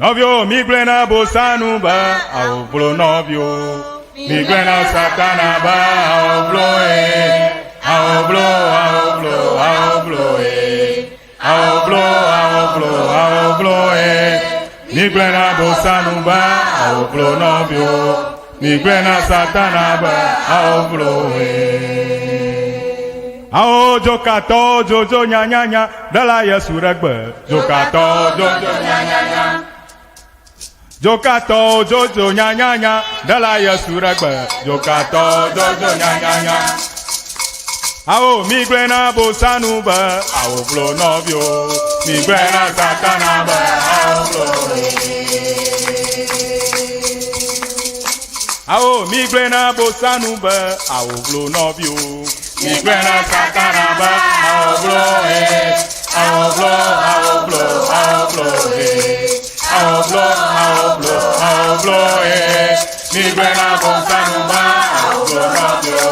Nɔviwo migblɔe na Bosanu be awo vlo nɔviwo. Migblɔe na Satana be awo vlo e. Awo vlo, awo vlo, awo vlo e. Awo vlo, awo vlo, awo vlo e. Migblɔe na Bosanu be awo vlo nɔviwo. Migblɔe na Satana be awo vlo e. Awo dzokatɔwo dzodzo nyanyanya ɖela Yesu ɖe gbe. Dzokatɔwo dzodzo nyanyanya. Dzokatɔwo dzodzo nyanyanya ɖela Yesu ɖe gbe. Dzokatɔwo dzodzo nyanyanya. Awo migblɔe na Bosanu be awo vlo nɔviwo. Migblɔe na Satana be awo vlo. Awo migblɔe na Bosanu be awo vlo nɔviwo. Migblɔe na Satana be awo vlo he. Awo vlo, awo vlo, awo vlo he. Awo vlo, awo vlo, awo vlo he. Migblɔe na Bosanu be awo vlo nɔviwo.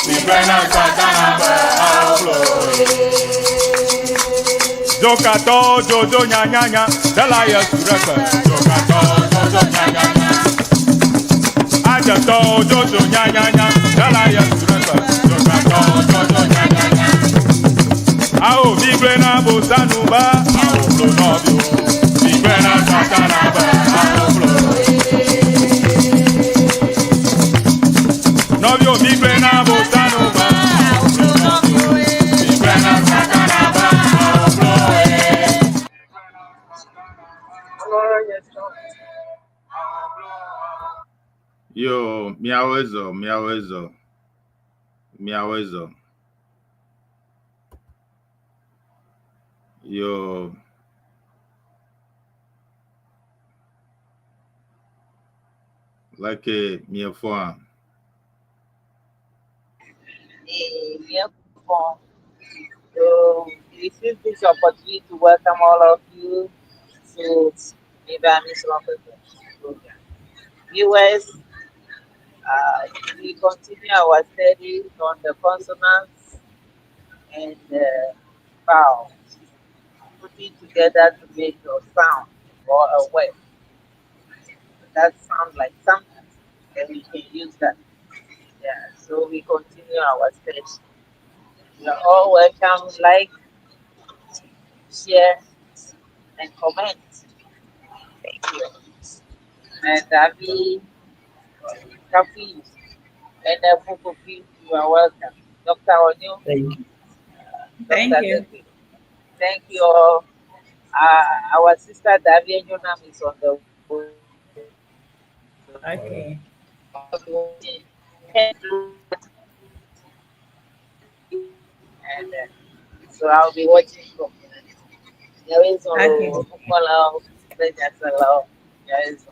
Migblɔe na Satana be awo vlo he. Dzokatɔwo dzodzo nyanyanya ɖela Yesu ɖe gbe. Dzokatɔwo dzodzo nyanyanya. Adzetɔwo dzodzo nyanyanya ɖela Yesu ɖe gbe. Dzokatɔwo dzodzo nyanyanya. Awo migblɔe na Bosanu be awo vlo nɔviwo. Migblɔe na Satana be awo vlo. Nɔviwo migblɔe na Bosanu be awo vlo nɔviwo. Migblɔe na Satana be awo vlo. Yo, miawoe zɔ, miawoe zɔ, miawoe zɔ. Yo. Like miefɔa? Hey, míefɔ. So we seize this opportunity to welcome all of you to Miva program. Viewers, we continue our study on the consonants and vowels, putting together to make a sound or a word. That sounds like something, and we can use that. Yeah, so we continue our study. You are all welcome. Like, share, and comment. Thank you. And Davi, Kafi, and Fukufi, you are welcome. Dr. Onyo, Thank you. Thank Dr. you. David. Thank you all. Our sister Davi Enyonam is on the Okay. And so I'll be watching from there is Okay. There is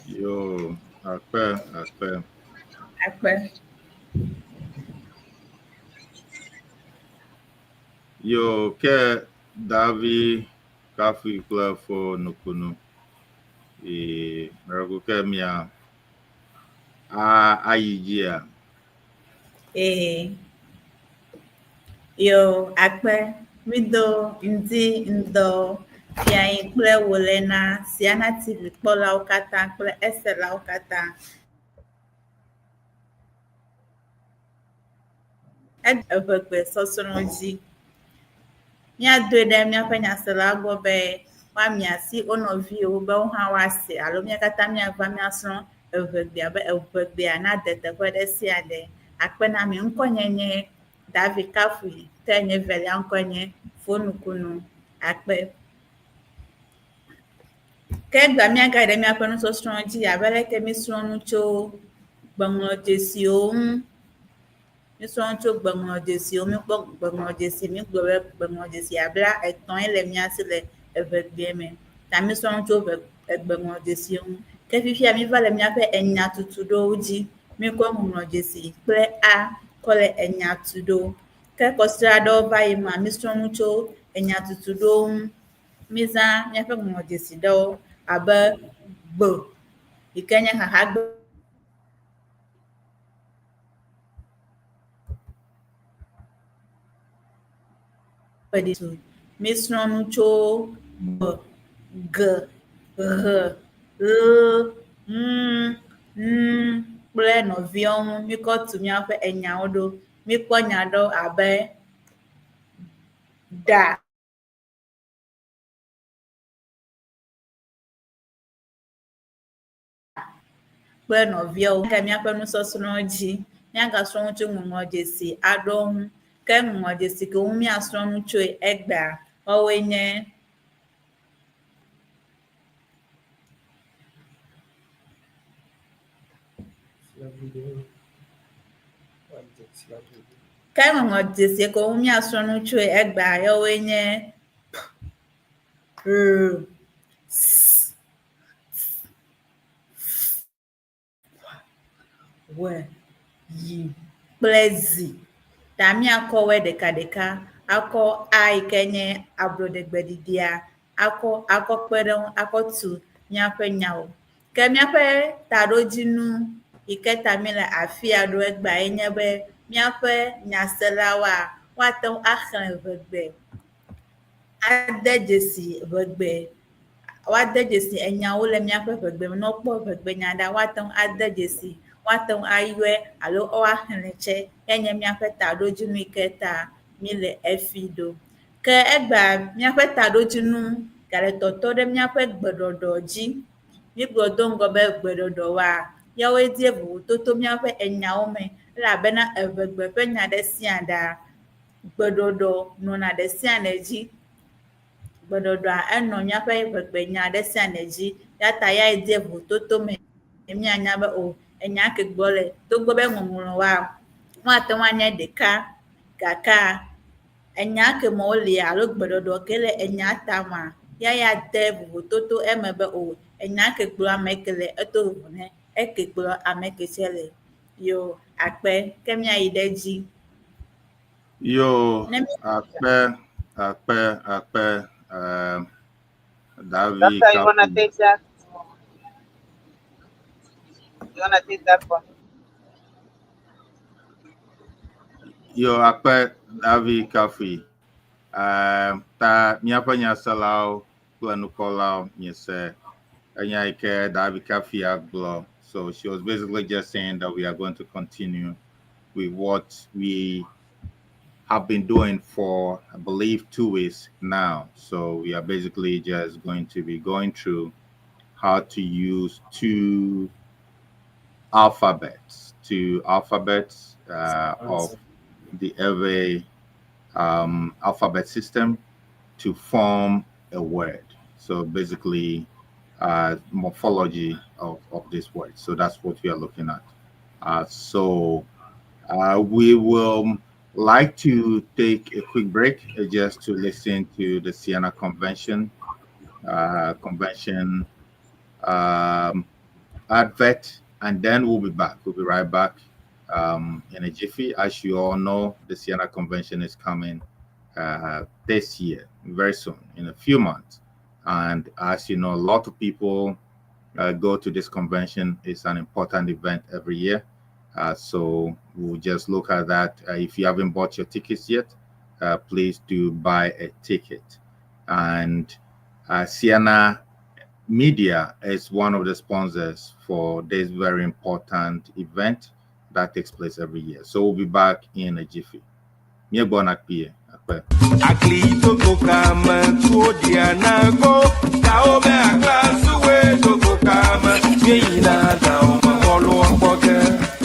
Yo, akpe, akpe. Akpe. Yo, ke Davi Kafui kple fo nukunu. E, mereko ke mia a ayi dzia. Ee. Yo, akpe. Mido ŋdi ŋdɔ fiayi kple wolena Siana TV kpɔlawo katã kple eselawo katã. Eʋegbe sɔsrɔ̃ dzi. Míadoe ɖe míaƒe nyaselawo gbɔ be woamia asi wo nɔviwo be wo hã woase alo mía katã míava míasrɔ̃ eʋegbea be eʋegbea nade teƒe ɖe sia ɖe. Akpe na mi. Ŋkɔnye nye David Kafui ke nye velia ŋkɔe nye Fonukunu. Akpe. Ke egbea míagayi ɖe míaƒe nusɔsrɔ̃ dzi abe aleke míesrɔ̃ nu tso gbeŋlɔdzesiwo ŋu. Míesrɔ̃ nu tso gbeŋlɔdzesiwo ŋu. Míekpɔ gbeŋlɔdzesi, míegblɔ be gbeŋlɔdzesi abla etɔ̃e le mía si le eŋegbea me. Ta míesrɔ̃ nu tso ʋe egbeŋlɔdzesiwo ŋu. Ke fifia míva le míaƒe enyatutuɖowo dzi. Míekɔ ŋɔŋlɔdzesi kple a kɔ le enya tu ɖo. Ke kɔsiɖa aɖewo va yi mea, míesrɔ̃ nu tso enyatutuɖowo ŋu. Míezã míaƒe ŋɔŋlɔdzesi ɖewo abe gbe yi ke nye xaxagbe. Míesrɔ̃ nu tso gbe, ge. Ʋ, L, Ŋ, N kple nɔviawo ŋu míkɔ tu míaƒe enyawo ɖo. Míkpɔ nya ɖewo abe ɖa. Kple nɔviawo ke míaƒe nusɔsrɔ̃ dzi. Míagasrɔ̃ nu tso ŋɔŋlɔdzesi aɖewo ŋu. Ke ŋɔŋlɔdzesi kewo ŋu míasrɔ̃ nu tsoe egbea, woawoe nye. Ke ŋɔŋlɔdzesi kewo ŋu míasrɔ̃ nu tsoe egbea, woawoe nye p, r, s, Ʋe, yi kple zi. Ta míakɔ woe ɖekaɖeka akɔ a yi ke nye ablɔɖegbeɖiɖia akɔ akɔ kpe ɖe eŋu akɔ tu míaƒe nyawo. Ke míaƒe taɖodzinu yi ke ta míele afia ɖo egbea ye nye be míaƒe nyaselawoa, woate ŋu axlẽ ʋegbe, ade dzesi ʋegbe woade dzesi enyawo le míaƒe ʋegbe me. Ne wokpɔ ʋegbenya ɖea, woate ŋu ade dzesi, woate ŋu ayɔe alo woaxlẽe tsɛ. Ye nye míaƒe taɖodzinu yi ke ta míle efi ɖo. Ke egbea míaƒe taɖodzinu gale tɔtɔ ɖe míaƒe gbeɖɔɖɔ dzi. Míegblɔ do ŋgɔ be gbeɖɔɖɔwoa, míawoe die vovototo míaƒe enyawo me elabena eʋegbe ƒe nya ɖe sia ɖea, gbeɖɔɖɔ nɔna ɖe sia ɖe dzi. Gbeɖɔɖɔa enɔ míaƒe ʋegbenya ɖe sia ɖe dzi ya ta yae de vovototo me míanya be o enya ke gblɔ le. Togbɔ be ŋɔŋlɔwoa, woate ŋu anye ɖeka gakea enya ke me wolia alo gbeɖɔɖɔ ke le enya tamea, ya ya de vovototo eme be o enya ke gblɔ ame ke le eto vovo ne eke gblɔ ame ke tse le. Yo akpe ke míayi ɖe edzi. Yo, Ne mi akpe, akpe, akpe, Davi Doctor, you wanna Kapi. take that? You wanna take that one? Yo, akpe, Davi Kafi. Ta míaƒe nyaselawo kple nukpɔlawo miese enya yi ke Davi Kafi agblɔ. So she was basically just saying that we are going to continue with what we have been doing for, I believe, 2 weeks now. So we are basically just going to be going through how to use two alphabets of the Ewe alphabet system to form a word. So basically, morphology of this word. So that's what we are looking at. So we will like to take a quick break just to listen to the Ceana Convention advert, and then we'll be back. We'll be right back in a jiffy. As you all know, the Ceana Convention is coming this year, very soon, in a few months. And as you know, a lot of people go to this convention. It's an important event every year. So we'll just look at that. If you haven't bought your tickets yet, please do buy a ticket. And Ceana Media is one of the sponsors for this very important event that takes place every year. So we'll be back in a jiffy. Míegbɔna kpuie, akpe. Akli togo kame tuo diana go kawo be akla suwe togo kame mieyina gawo me bɔlu kpɔ ge.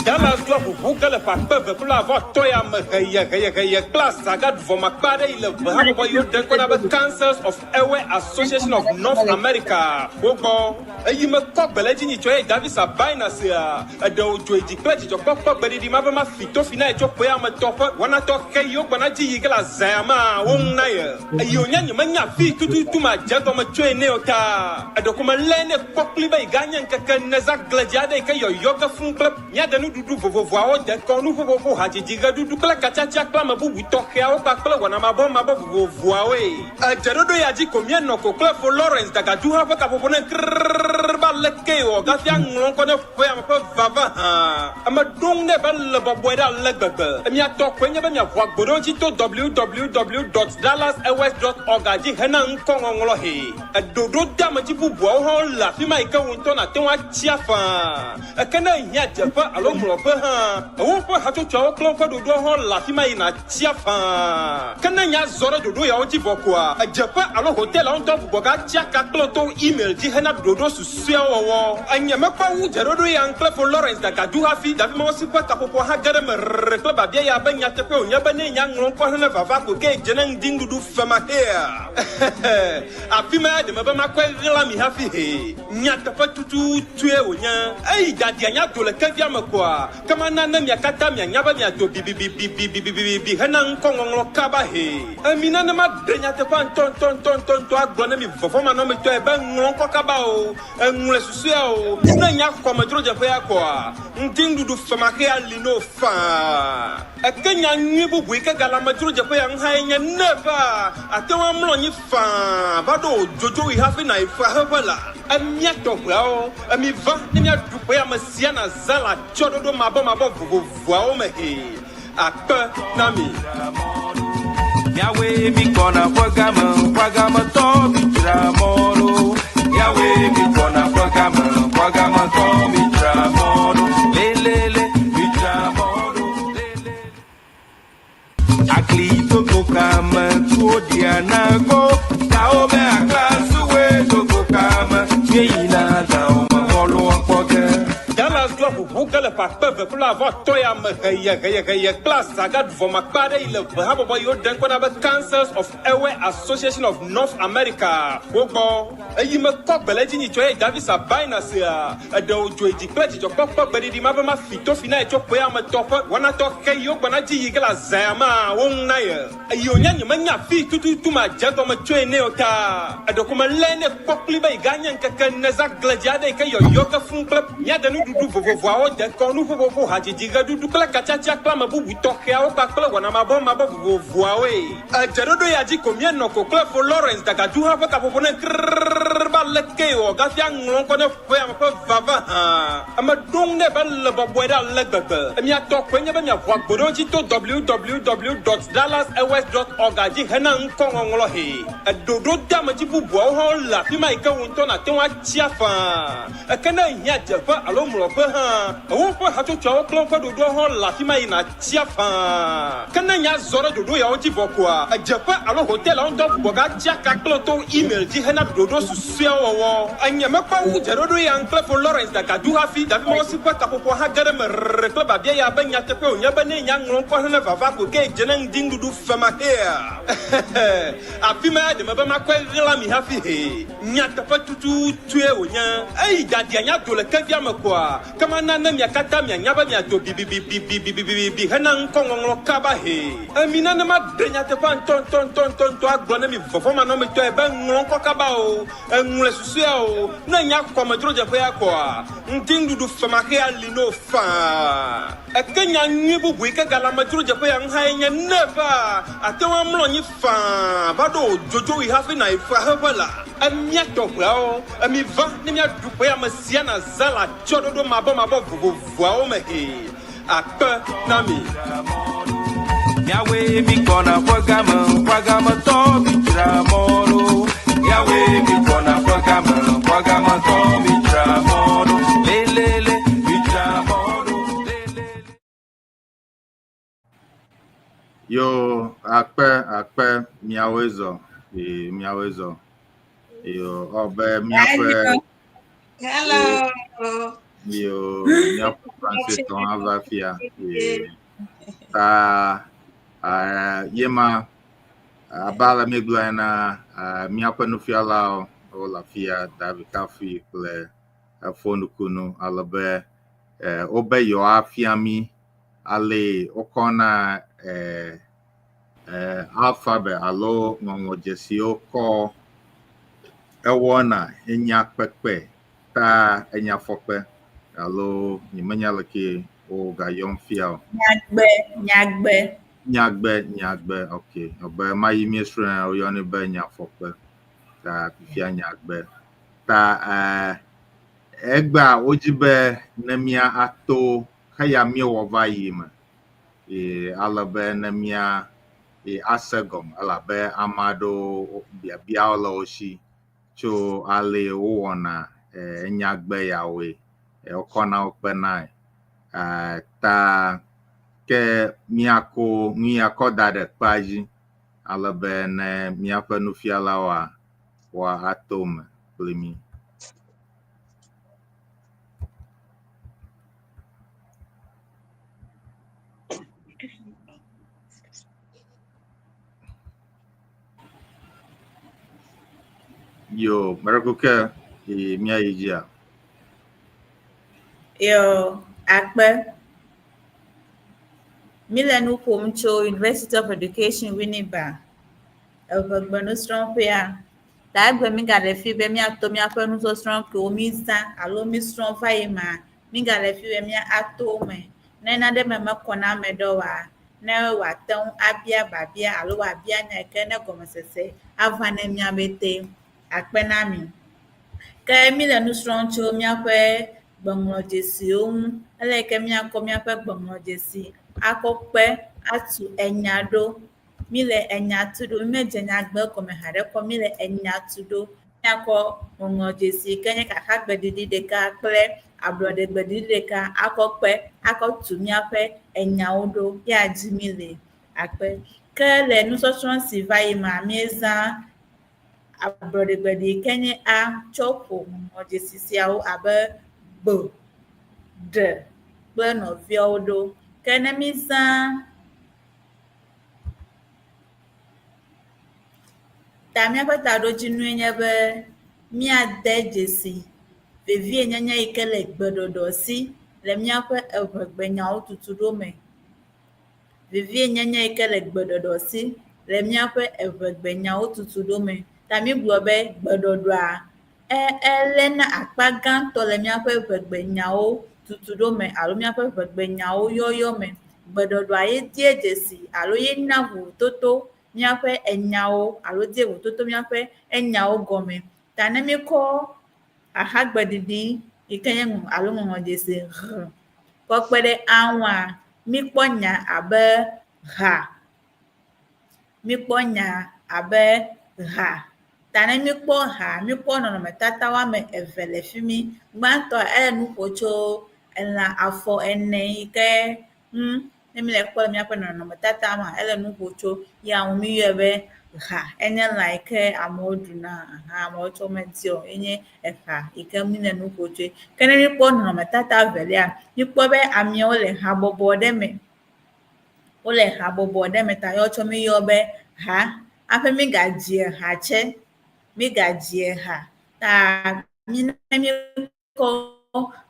Dallas dua ʋuʋu ge le ƒe akpe eve kple avɔ atɔ̃ ya me heye heye heye kple azaga ɖuvɔmakpe aɖe yi le ʋe habɔbɔ yiwo ɖe ŋkɔ na be Councils of Ewe Association of North America wogbɔ eyi me kɔ gbe le edzi nyitsɔ ye Davis Abaina sia eɖewo dzo dzi kple dzidzɔkpɔkpɔ gbeɖiɖi ma be ma fi tofi na ye tso ƒe ame tɔ ƒe wɔnatɔ ke yiwo gbɔna dzi yi ge le azã ya ma wo ŋu na ye eye wònya nye menya fi tututu ma dze gɔme tsoe ne o ta eɖeko me lé ne kpɔ kpli be yi ga nye ŋkeke neza gledzi aɖe yi ke yɔyɔ ge fũu kple míade nuɖuɖu vovovoawo dekɔ nuƒoƒoƒo hadzidzi ɣeɖuɖu kple katsatsa kple ame bubu tɔxɛawo kpakple wɔnamabɔmabɔ vovovoawoe edzeɖoɖo ya dzi ko míenɔ ko kple fo Lawrence Dagadu hã ƒe kaƒoƒo ne krrrr ba aleke wɔ gafi aŋlɔ ŋkɔ ne ƒe ame ƒe vava hã. Ame ɖo ŋu nɛ be le bɔbɔe ɖe ale gbegbe. Miatɔ koe nye be miaʋu agbo ɖe wo dzi to www.dallasewe.org dzi hena ŋkɔŋɔŋlɔ hee. Eɖoɖo deamedzi bubuawo hã le afi ma yi ke wò ŋutɔ nàte ŋu atsia faa. Eke ne èhiã dzeƒe alo mlɔƒe hã, woƒe hatsotsoawo kple woƒe ɖoɖoawo hã le afi ma yi nàtsia faa. Ke ne nya zɔ ɖe ɖoɖo yawo dzi vɔ koa, edzeƒe alo hotelawo ŋutɔ gbugbɔgatsia ka kple wò to email dzi hena ɖoɖo susɔeawo wɔwɔ. Enye mekpɔ wu dzeɖoɖo ya kple Fo Lawrence Dagadu hafi Davi Mawusi ƒe kaƒoƒoa hã ge ɖe eme rrr kple biabia ya be nyateƒee wònye be ne nya ŋlɔ ŋkɔ hena vava ko ke dze ne ŋdi nuɖuɖu femaxeea? Afi ma ya ɖe mebe makɔe ɣla mi hafi hee. Nyateƒe tututue wònye. Eyi dadia nya do le kevia me koa, ke mana ne mia katã mianya be miado bibibibibibibibibi hena ŋkɔŋɔŋlɔ kaba hee. Emi nenema ɖe nyateƒea ŋutɔŋutɔŋutɔŋutɔ agblɔ ne mi vɔvɔ̃manɔmetɔe be ŋlɔ ŋkɔ kaba o, eŋlɔe susɔea o, ne nya xɔ amedzrodzeƒea koa, ŋdinuɖuɖu femaxee ali no faa. Eke nya nyui bubu yi ke gale amedzrodzeƒe ya ŋu hãe nye ne eva, àte ŋu amlɔ anyi faa va ɖo wò dzodzoɣi hafi nàyi ƒeaheƒe la. Emía tɔƒeawo, emi va ne míaɖu ƒe ame sia nazã le atsyɔ̃ɖoɖo mabɔmabɔ vovovoawo me hee. Akpe na mi. Miawoe mi gbɔna ƒe game, ƒe game tɔ mi dzra mɔ ɖo. Miawoe mi gbɔna ƒe game, ƒe game tɔ mi dzra mɔ ɖo. Lelele, mi dzra mɔ ɖo. Lelele. Akli togo kame tuwo ɖia go. Kawo me akla suwe togo kame. Mieyina gawo me bɔluɔ kpɔ ge. Dallas doa ʋuʋu ge le ƒe akpe eve kple avɔ atɔ̃ ya me heyeheyeheye kple azaga ɖuvɔmakpe aɖe yi le ʋe habɔbɔ yiwo ɖe ŋkɔ na be Councils of Ewe Association of North America wo gbɔ. Eyi me kɔ gbe le edzi nyitsɔ ye Davis Abaina sea eɖe wòdzo yi dzi kple dzidzɔkpɔkpɔ gbeɖiɖi ma be mafi tofi na ye tso ƒe ame tɔ ƒe wɔnatɔ xe yiwo gbɔna dzi yi ge le azã ya ma wo ŋu na ye. Eyi wònye nyemenya fi tututu madze egɔme tsoe nɛ o ta eɖeko melé nɛ kpɔ kpli be yi ganye ŋkeke ene zã gledzi aɖe yi ke yɔyɔ ge fũu kple míade nuɖuɖu vovovoawo, dekɔnu, ƒuƒoƒo, hadzidzi, ɣeɖuɖu kple katsatsa kple ame bubu tɔxɛawo kpakple wɔnamabɔmabɔ vovovoawoe. Edzeɖoɖo ya dzi ko míenɔ ko kple Fo Lawrence Dagadu hã ƒe kaƒoƒo ne krrrr be alekee wòwɔ gafi aŋlɔ ŋkɔ ne ƒea me ƒe vava hã. Ame ɖo ŋu nɛ be ele bɔbɔe ɖe ale gbegbe. Mia tɔ koe nye be miaʋu agbo ɖe wo dzi to www dot dallasewe dot org dzi hena ŋkɔŋɔŋlɔ hee. Eɖoɖo deamedzi bubuawo hã le afi ma yi ke wò ŋutɔ nàte ŋu atsia faa. Eke ne èhiã dzeƒe alo mlɔƒe hã, woƒe hatsotsoawo kple woƒe ɖoɖoawo hã le afi ma yi nàtsia faa. Ke ne nya zɔ ɖe ɖoɖo yawo dzi vɔ koa, edzeƒe alo hotelawo ŋutɔ gbugbɔgatsia ka kple wò to email dzi hena ɖoɖo susɔeawo wɔwɔ. Enye mekpɔ wu dzeɖoɖo ya kple Fo Lawrence Dagadu hafi Davi Mawusi ƒe kaƒoƒoa hã ge ɖe eme rrr kple biabia ya be nyateƒee wònye be ne nya ŋlɔ ŋkɔ hena vava ko ke dze ne ŋdi nuɖuɖu femaxeea? Afi ma ya ɖe mebe makɔe ɣla mi hafi hee. Nyateƒe tututue wònye. Eyi dadia nya do le kevia me koa, ke mana ne mia katã mianya be miado bibibibibibibibibi hena ŋkɔŋɔŋlɔ kaba hee. Emi nenema ɖe nyateƒea ŋutɔŋutɔŋutɔŋutɔ agblɔ ne mi vɔvɔ̃manɔmetɔe be ŋlɔ ŋkɔ kaba o, eŋlɔe susɔea o, ne nya xɔ amedzrodzeƒea koa, ŋdinuɖuɖu femaxee ali no faa. Eke nya nyui bubu yi ke gale amedzrodzeƒe ya ŋu hãe nye ne eva, àte ŋu amlɔ anyi faa va ɖo wò dzodzoɣi hafi nàyi ƒeaheƒe la. Emía tɔƒeawo, emi va ne míaɖu ƒe ame sia nazã le atsyɔ̃ɖoɖo mabɔmabɔ vovovoawo me hee. Akpe na mi. Miawoe mi gbɔna ƒe game, ƒe game tɔ mi dzra mɔ ɖo. Miawoe mi gbɔna ƒe game, ƒe game tɔ mi dzra mɔ ɖo. Lelele, mi dzra mɔ ɖo. Lelele. Yo, akpe, akpe, miawoe zɔ. Ee, miawoe zɔ. Yo, ɔbe miaƒe, Hello. yo, miaƒe Francetɔ hã va fia. Ee, ta, yema, abe ale míegblɔ ena, míaƒe nufialawo wole afia, David Kafui kple Efonukunu, ale be wobe yewoafia mí ale wokɔna alphabet alo ŋɔŋlɔdzesiwo kɔ ewɔna enya kpekpe ta enyafɔkpe alo nyemenya leke wogayɔm fia o. Nyagbe, nyagbe. Nyagbe, nyagbe, ok. Abe ma yi míesrɔ̃e woyɔnɛ be nyafɔkpe ta fifia nyagbe. Ta. Egbea wodzi be ne mía ato xeya míewɔ va yi me ale be ne mía ase gɔme elabe ame aɖewo biabiawo le wo si tso ale wowɔna enyagbe yawoe wokɔna wo kpenae. Ta ke míako nu ya kɔ da ɖe kpea dzi ale be ne míaƒe nufialawoa woato eme kpli mí. Yo, miracle ke míayi dzia? Yo, akpe. Míle nu ƒom tso University of Education Winneba, eʋegbenusrɔ̃ƒea. Ta egbe mígaɖe fi be míato míaƒe nusɔsrɔ̃ kewo mízã alo mísrɔ̃ va yi mea, mígale fi be míato wo me. Ne nane me mekɔ na ame ɖe oa, ne wòate ŋu abia biabia alo wòabia nya yi ke ne gɔmesese ava ne mía ƒete. Akpe na mi. Ke míle nu srɔ̃m tso míaƒe gbeŋlɔdzesiwo ŋu. Ale yi ke míakɔ míaƒe gbeŋlɔdzesi akɔ kpe atu enya ɖo. Míle enya tu ɖo. Mímedze nyagbe gɔme haɖe kpɔ o. Míle enya tu ɖo. Míakɔ ŋɔŋlɔdzesi yi ke nye xaxagbeɖiɖi ɖeka kple ablɔɖegbeɖiɖi ɖeka akɔ kpe akɔ tu míaƒe enyawo ɖo. Ya dzi míle. Akpe. Ke le nusɔsrɔ̃ si va yi mea, míezã ablɔɖegbeɖiɖi yi ke nye A tsɔ ƒo ŋɔŋlɔdzesi siawo abe b, ɖ kple nɔviawo ɖo. Ke ne mízã Ta míaƒe taɖodzinue nye be míade dzesi vevienyenye yi ke le gbeɖɔɖɔ si le míaƒe eŋegbenyawo tutuɖo me. Vevienyenye yi ke le gbeɖɔɖɔ si le míaƒe eŋegbenyawo tutuɖo me. Ta mígblɔ be gbeɖɔɖɔa e eléna akpa gãtɔ le míaƒe ŋegbenyawo tutuɖo me alo míaƒe ŋegbenyawo yɔyɔ me. Gbeɖɔɖɔa ye die dzesi alo ye na vovototo míaƒe enyawo alo die vovototo míaƒe enyawo gɔme. Ta ne míekɔ xaxagbeɖiɖi yi ke nye ŋɔ alo ŋɔŋlɔdzesi ʋ kɔ kpe ɖe a ŋua, míkpɔ nya abe ha. Míkpɔ nya abe ha. Ta ne míkpɔ ha, míkpɔ nɔnɔmetata woame eve le fi mi. Gbãtɔa, ele nu ƒo tso elã afɔ ene yi ke ŋu ne míle ekpɔm le míaƒe nɔnɔmetata mea, ele nu ƒo tso ya ŋu. Míyɔe be ha. Enye lã yi ke amewo ɖuna hã amewo tsɛ womedi o. Enye eha yi ke míle nu ƒo tsoe. Ke ne míkpɔ nɔnɔmetata evelia, míkpɔ be amewo le habɔbɔ ɖe me. Wole habɔbɔ ɖe me ta ye wotsɔ míyɔ be ha. Hafi mígadzi ha tsɛ, mígadzi ha ta mí ne míekɔ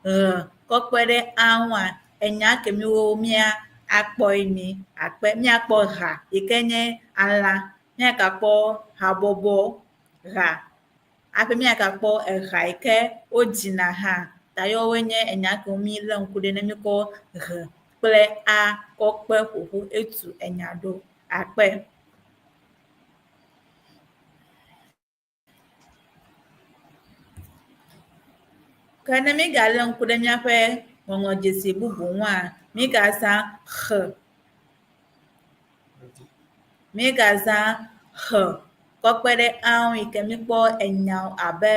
ʋe kɔ kpe ɖe a ŋua, enya ke míwo mía akpɔe nyi akpe míakpɔ ha yi ke nye alã, míagakpɔ habɔbɔ ha hafi míagakpɔ eha yi ke wodzina hã. Ta yewoe nye enya kewo mílé ŋku ɖe ne míkɔ ʋe kple a kɔ kpe ƒoƒu etu enya ɖo. Akpe. Ke ne mígalé ŋku ɖe míaƒe ŋɔŋlɔdzesi bubu ŋua, mígazã x. Mígazã x kɔ kpe ɖe a ŋu yi ke míkpɔ enya abe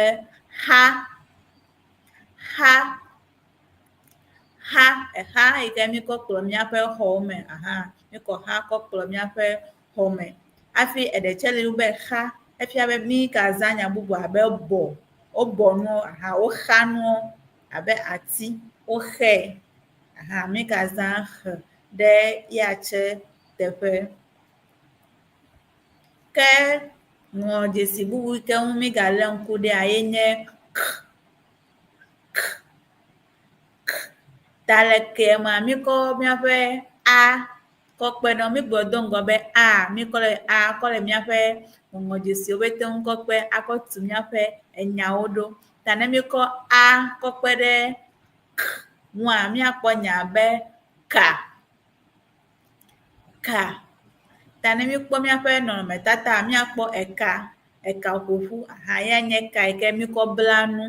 xa, xa, xa, exa yi ke míkɔ kplɔ míaƒe xɔwo me ahan míkɔ xa kɔ kplɔ míaƒe xɔ me. Hafi eɖe tsɛ li be xa, efia be mígazã nya bubu abe bɔ, wobɔ nuwo ahan woxa nuwo abe ati, woxae ahan mígazã x ɖe ya tsɛ teƒe. Ke ŋlɔdzesi bubu yi ke ŋu mígalé ŋku ɖea ye nye k, k, k. Ta le kea mea, míkɔ míaƒe a kɔ kpe ɖe mígblɔ do ŋgɔ be a, míkɔ le a kɔ le míaƒe ŋɔŋlɔdzesiwo pete ŋu kɔ kpe akɔ tu míaƒe enyawo ɖo. Ta ne míkɔ a kɔ kpe ɖe k ŋua, míakpɔ nya be ka, ka. Ta ne míkpɔ míaƒe nɔnɔmetata, míakpɔ eka, eka ƒoƒu, aha ya nye ka yi ke míkɔ bla nu.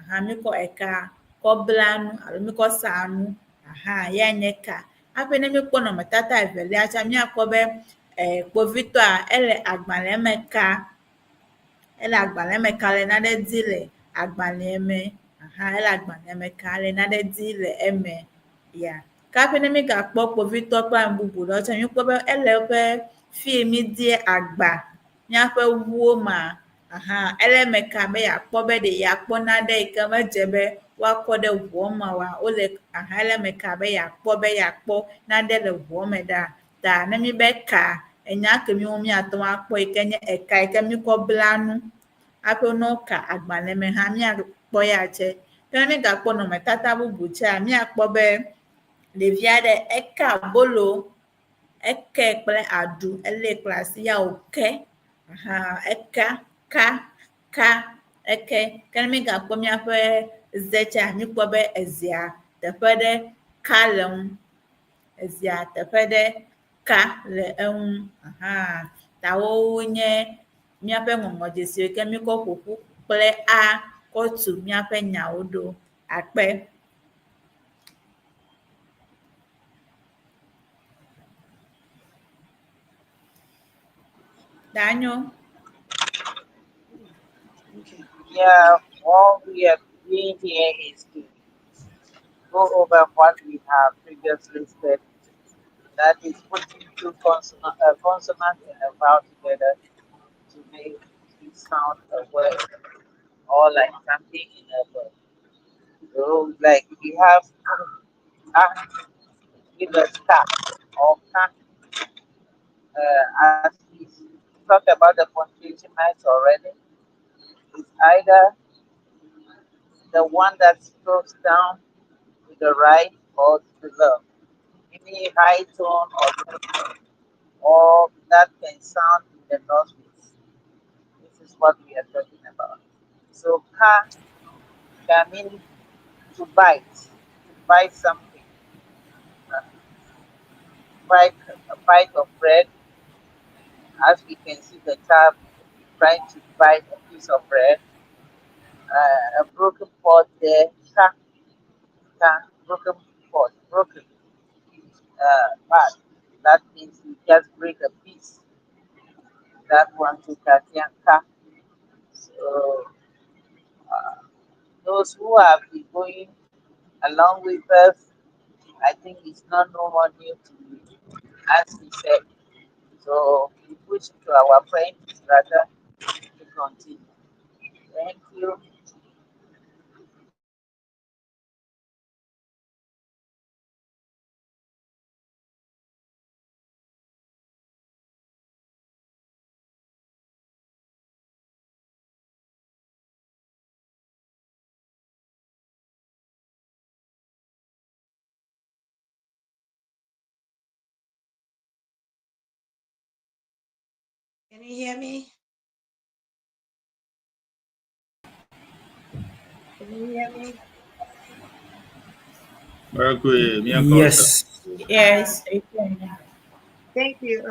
Aha míkɔ eka kɔ bla nu alo míkɔ sa nu. Aha yae nye ka. Hafi ne míkpɔ nɔnɔmetata evelia tsã míakpɔ be kpovitɔa ele agbalẽ me ka. Ele agbalẽ me ka le nane di le agbalẽ me. Aha ele agbalẽ me ka le nane di le eme. Ya. Ke hafi ne mígakpɔ kpovitɔ kple ame bubu ɖewo tsã míkpɔ be ele eƒe fi yi mídea agba míaƒe ŋuwo mea, aha ele eme ka be yeakpɔ be ɖe yeakpɔ nane yi ke medze be woakɔ ɖe ŋua me oa, wole aha ele eme ka be yeakpɔ be yeakpɔ nane le ŋua me ɖa. Ta ne míbe ka, enya ke míwo míate ŋu akpɔ yi ke nye eka yi ke míkɔ bla nu hafi ne woka agbalẽ me hã míakpɔ ya tse. Ke ne mígakpɔ nɔnɔmetata bubu tsea, míakpɔ be ɖevi aɖe eka abolo, eke kple aɖu, elée kple asi ya wòke. Aha eka, ka, ka, eke. Ke ne mígakpɔ míaƒe ze tsea, míkpɔ be ezea teƒe ɖe ka le eŋu. Ezea teƒe ɖe ka le eŋu. Aha ta wowo nye míaƒe ŋɔŋlɔdzesiwo yi ke míkɔ ƒoƒu kple a kɔ tu míaƒe nyawo ɖo. Akpe. Daniel. Okay. Yeah, all we are doing here is to go over what we have previously said. That is putting two consonant and a vowel together to make it sound a word or like something in a word. So, like we have a with a star or ka. As we talked about the punctuation marks already, it's either the one that strokes down to the right or to the left, any high tone or low tone, or that can sound in the nostrils. This is what we are talking about. So ka can mean to bite something, bite a bite of bread. As we can see, the child trying to bite a piece of bread. A broken pot there, ka, ka, broken pot, broken part. That means you just break a piece. That one to ka. So those who have been going along with us, I think it's not no more new to you, as we said. So we push to our friend rather to continue. Thank you. Can you hear me? Can you hear me? Very good. Me and Yes. Yes, you can. Thank you.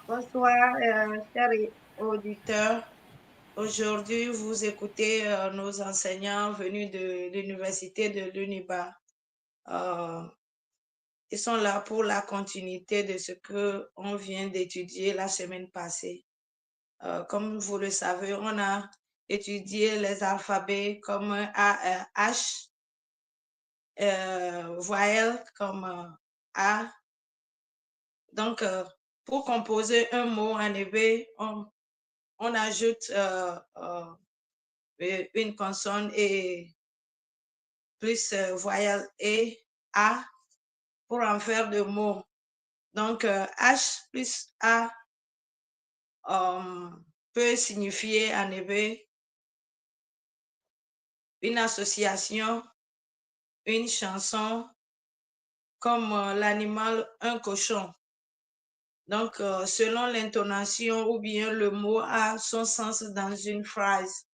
Bonsoir, chers auditeurs. Aujourd'hui, vous écoutez nos enseignants venus de l'université de l'UNIBA. Ils sont là pour la continuité de ce que on vient d'étudier la semaine passée. Comme vous le savez, on a étudié les alphabets comme A, H, voyelles comme A. Donc, pour composer un mot en éwé, on ajoute une consonne et plus voyelle et A pour en faire deux mots. Donc, H plus A peut signifier en éwé une association, une chanson, comme l'animal, un cochon. Donc, selon l'intonation ou bien le mot a son sens dans une phrase.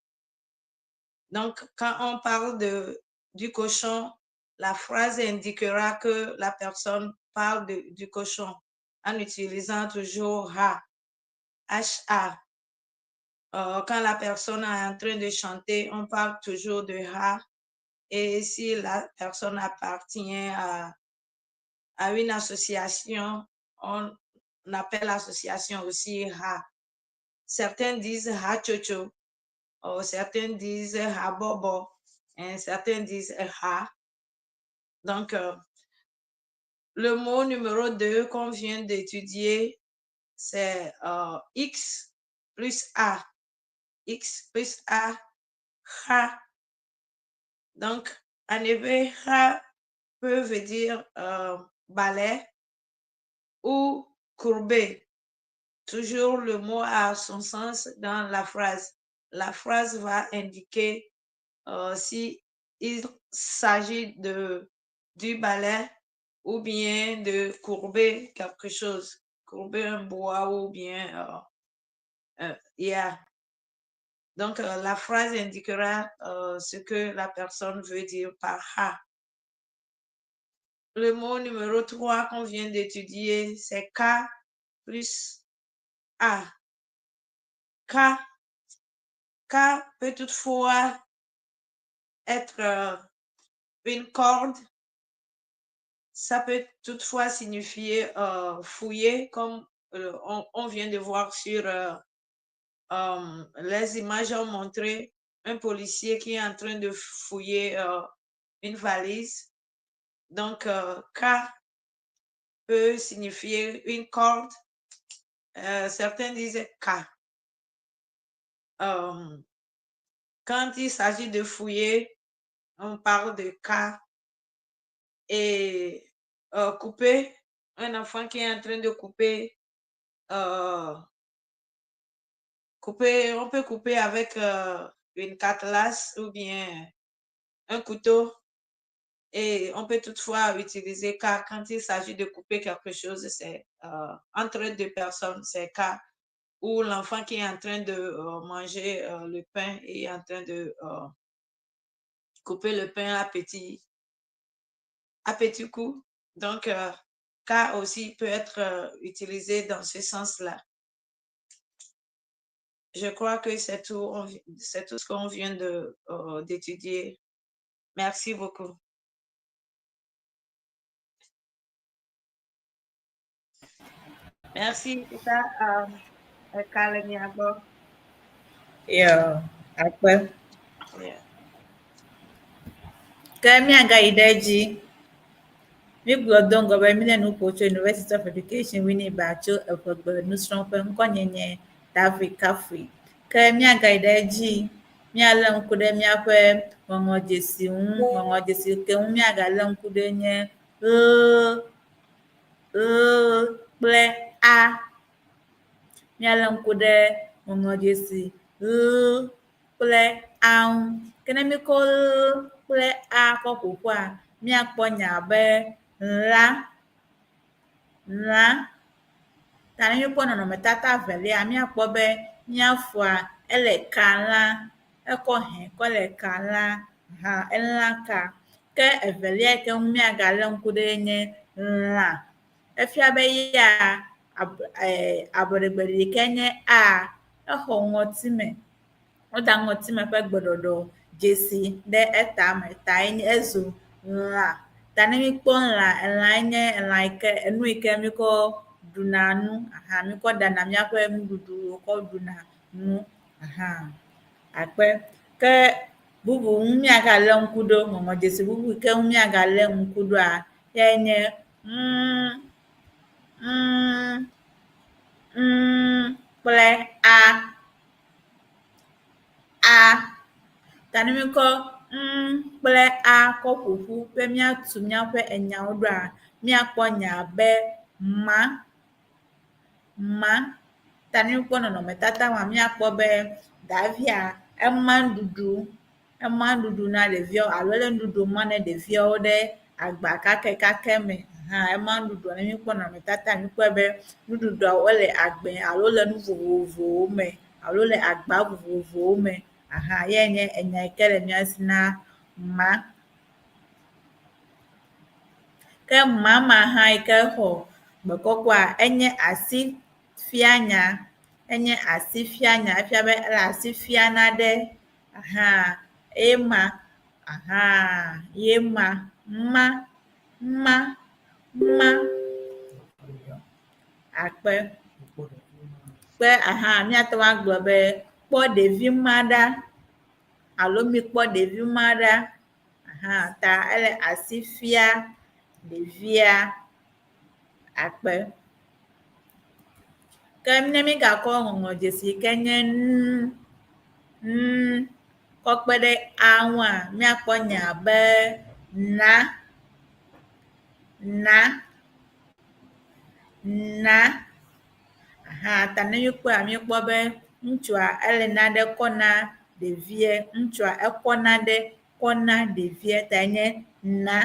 Donc, quand on parle du cochon, la phrase indiquera que la personne parle du cochon en utilisant toujours ha, H-A. Quand la personne est en train de chanter, on parle toujours de Ha. Et si la personne appartient à une association, on appelle l'association aussi Ha. Certains disent Ha Chocho, ou certains disent Ha Bobo, et certains disent Ha. Donc, le mot numéro 2 qu'on vient d'étudier, c'est X plus A. X plus A, Ha. Donc, en effet, Ha peut veut dire balai ou courbé. Toujours le mot a son sens dans la phrase. La phrase va indiquer si il s'agit du balai ou bien de courber quelque chose, courber un bois ou bien yeah. Donc, la phrase indiquera ce que la personne veut dire par Ha. Le mot numéro 3 qu'on vient d'étudier, c'est K plus A. K. K peut toutefois être une corde. Ça peut toutefois signifier fouiller, comme on vient de voir sur les images ont montré un policier qui est en train de fouiller une valise. Donc, K peut signifier une corde. Certains disent K. Quand il s'agit de fouiller, on parle de K. Et couper, un enfant qui est en train de couper, couper, on peut couper avec une cutlass ou bien un couteau. Et on peut toutefois utiliser K quand il s'agit de couper quelque chose, c'est entre deux personnes, c'est K. Ou l'enfant qui est en train de manger le pain et est en train de couper le pain à petits coups. Donc, K aussi peut être utilisé dans ce sens-là. Je crois que c'est tout, c'est tout ce qu'on vient d'étudier. Merci beaucoup. Merci, c'est ça, Kaleniago. Yo, akpe. Yeah. Ke míagayi ɖe edzi. Mígblɔ do ŋgɔ be míle nu ƒo tso University of Education Winneba tso eʋegbe nusrɔ̃ƒe ŋkɔnye nye David Kafui. Ke míagayi ɖe edzi, míalé ŋku ɖe míaƒe ŋɔŋlɔdzesi ŋu. Ŋɔŋlɔdzesi ke ŋu míagalé ŋku ɖe nye ʋ, ʋ kple a. Míalé ŋku ɖe ŋɔŋlɔdzesi ʋ kple a ŋu. Ke ne míkɔ ʋ kple a kɔ ƒo ƒua, míakpɔ nya be lã, lã. Ta ne míekpɔ nɔnɔmetata evelia, míakpɔ be míafoa ele ka lã, ekɔ hɛ kɔ le ka lã hã elã ka. Ke evelia yi ke ŋu míagalé ŋku ɖe nye lã. Efia be ya ablɔɖegbe ɖeka nye a, exɔ ŋɔtime. Woda ŋɔtime ƒe gbeɖɔɖɔ dzesi ɖe etame ta ye ezu lã. Ta ne míkpɔ lã, elãe nye elã yi ke enu yi ke míkɔ ɖuna nu aha míkɔ ɖana míaƒe nuɖuɖuwo kɔ ɖuna nu aha akpe. Ke bubu ŋu míagalé ŋku ɖo, ŋɔŋlɔdzesi bubu yi ke ŋu míagalé ŋku ɖoa, yae nye m, m, m kple a. A. Ta ne míkɔ m kple a kɔ ƒo ƒu be míatu míaƒe enyawo ɖoa, míakpɔ nya be ma, ma. Ta ne míkpɔ nɔnɔmetata ma, míakpɔ be davia ema nuɖuɖu, ema nuɖuɖu na ɖeviawo alo ele nuɖuɖu ma ne ɖeviawo ɖe agba kakɛkakɛ me. Hã ema nuɖuɖua ne míkpɔ nɔnɔmetata míkpɔe be nuɖuɖuawo ele agbe alo le nu vovovowo me alo le agba vovovowo me. Aha yae nye enya yi ke le mía si na ma. Ke mama hã yi ke xɔ gbe kɔkɔa enye asifianya. Enye asifianya, efia be ele asi fia nane. Aha ema, aha ye ma, ma, ma, ma. Akpe. Kpe aha míate ŋu agblɔ be kpɔ ɖevi ma ɖa alo mikpɔ ɖevi ma ɖa. Aha ta ele asi fia ɖevia. Akpe. Ke ne mígakɔ ŋɔŋlɔdzesi yi ke nye n, n kɔ kpe ɖe a ŋua, míakpɔ nya be na, na, na. Aha ta ne míekpɔa, míekpɔ be ŋutsua ele nane kɔ na ɖevia. Ŋutsua ekɔ nane kɔ na ɖevia ta enye na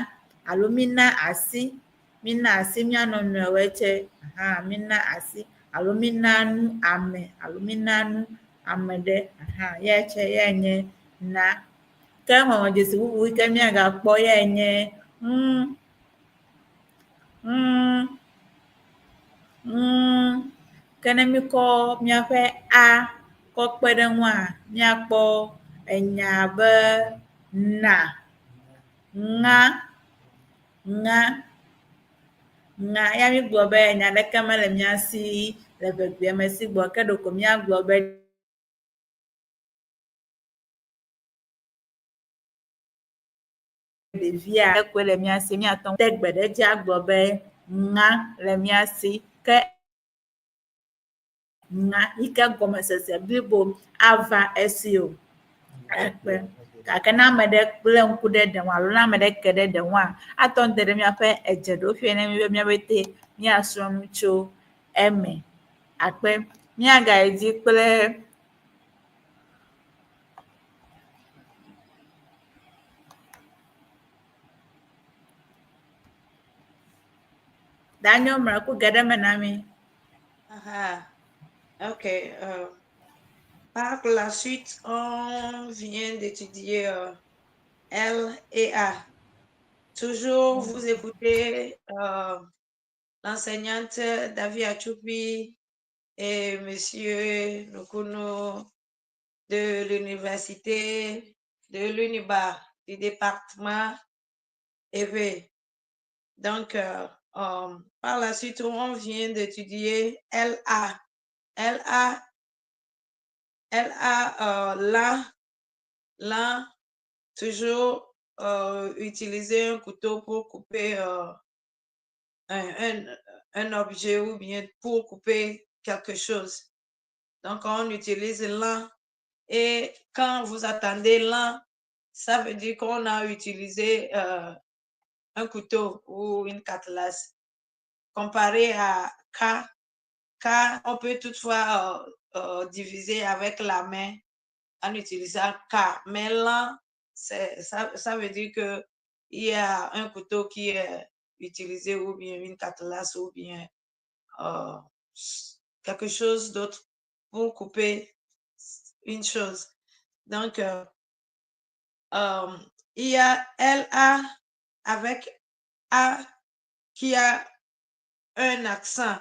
alo mína asi Mína asi mía nɔnɔewoe tsɛ hã mína asi alo mína nu ame alo mína nu ame ɖe hã ya tsɛ yae nye na. Ke ŋɔŋlɔdzesi bubu yi ke míagakpɔ yae nye ŋ, ŋ, ŋ. Ke ne míkɔ míaƒe a kɔ kpe ɖe eŋua, míakpɔ enya be na, ŋa. Ŋa. Ŋa. Ya mígblɔ be nya ɖeke mele mía si le ʋegbea me si gbɔ ke ɖeko míagblɔ be ɖevia koe le mía si. Míate ŋu te gbe ɖe edzi agblɔ be ŋa le mía si ke ŋa yi ke gɔmesese blibo ava esi o. Akpe. Gake ne ame ɖe lé ŋku ɖe ɖe ŋu alo ne ame ɖe ke ɖe ɖe ŋua, ate ŋu de ɖe míaƒe edzeɖoƒe ne míbe míaƒete míasrɔ̃ nu tso eme. Akpe. Míagayi dzi kple Daniel Mraku ge ɖe eme na mí. Aha. Ok. Par la suite, on vient d'étudier L et A. Toujours, vous écoutez l'enseignante David Achoupi et Monsieur Nukunu de l'université de l'UNIBA du département EV. Donc, par la suite, on vient d'étudier LA. LA, LA, là, là, toujours utiliser un couteau pour couper un objet ou bien pour couper quelque chose. Donc, on utilise l'un. Et quand vous attendez l'un, ça veut dire qu'on a utilisé un couteau ou une cutlass. Comparé à K, K, on peut toutefois diviser avec la main en utilisant K. Mais l'un, ça veut dire qu'il y a un couteau qui est utilisé ou bien une cutlass ou bien quelque chose d'autre pour couper une chose. Donc, il y a LA avec A qui a un accent,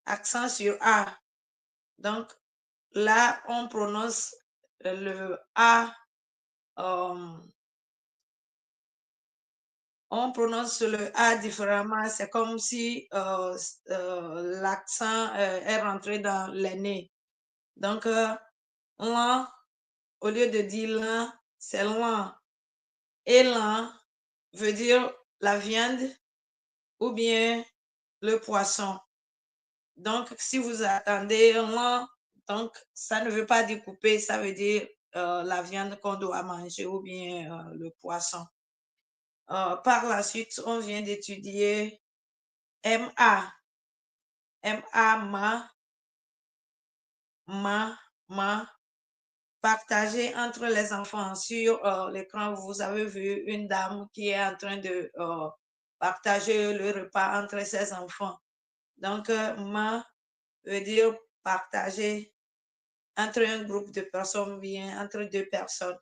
accent sur A. Donc, là, on prononce le A, on prononce le A différemment. C'est comme si l'accent est rentré dans le nez. Donc, l'un, au lieu de dire l'un, c'est l'un. Et l'un veut dire la viande ou bien le poisson. Donc, si vous attendez l'un, donc ça ne veut pas dire couper, ça veut dire la viande qu'on doit manger ou bien le poisson. Par la suite, on vient d'étudier MA. MA, ma, ma, ma, partagé entre les enfants. Sur l'écran, vous avez vu une dame qui est en train de partager le repas entre ses enfants. Donc, ma veut dire partager entre un groupe de personnes, bien entre deux personnes.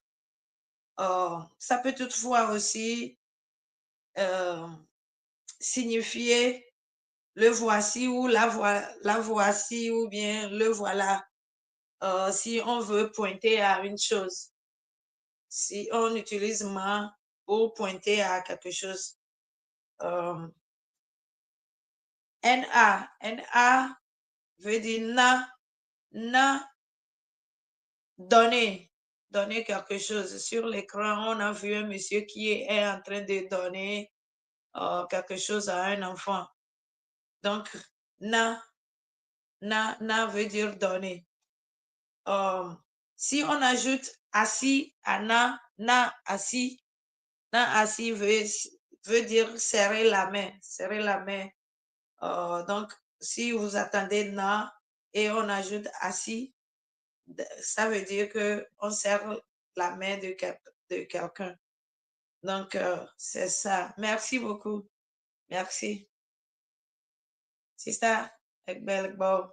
Ça peut toutefois aussi signifier le voici ou la voici ou bien le voilà. Si on veut pointer à une chose, si on utilise ma pour pointer à quelque chose. Na, Na veut dire na, na, donner, donner quelque chose. Sur l'écran, on a vu un monsieur qui est en train de donner quelque chose à un enfant. Donc, na, na, na veut dire donner. Si on ajoute assis à na, na, assis, na, assis veut dire serrer la main, serrer la main. Donc, si vous attendez na et on ajoute assis, ça veut dire qu'on serre la main de quelqu'un. Donc, c'est ça. Merci beaucoup. Merci. Sister, Ekbel Bo.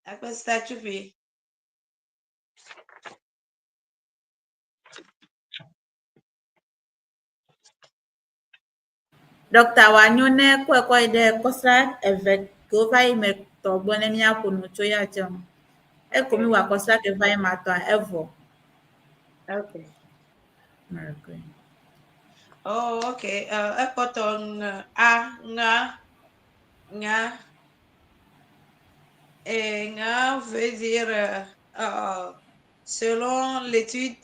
Akpe Sister Chupi. Ɖɔkta wòanyo ne ekɔe kɔ yi ɖe kɔsiɖa eve kewo va yi me tɔ gbɔ ne míaƒo nu tso ya tsɛ ŋu. Eko míwɔ kɔsiɖa ke va yi ma tɔa evɔ. Okay. Okay. Oh, okay. Ekpɔtɔ ŋ a ŋa ŋa. Et ŋa veut dire selon l'étude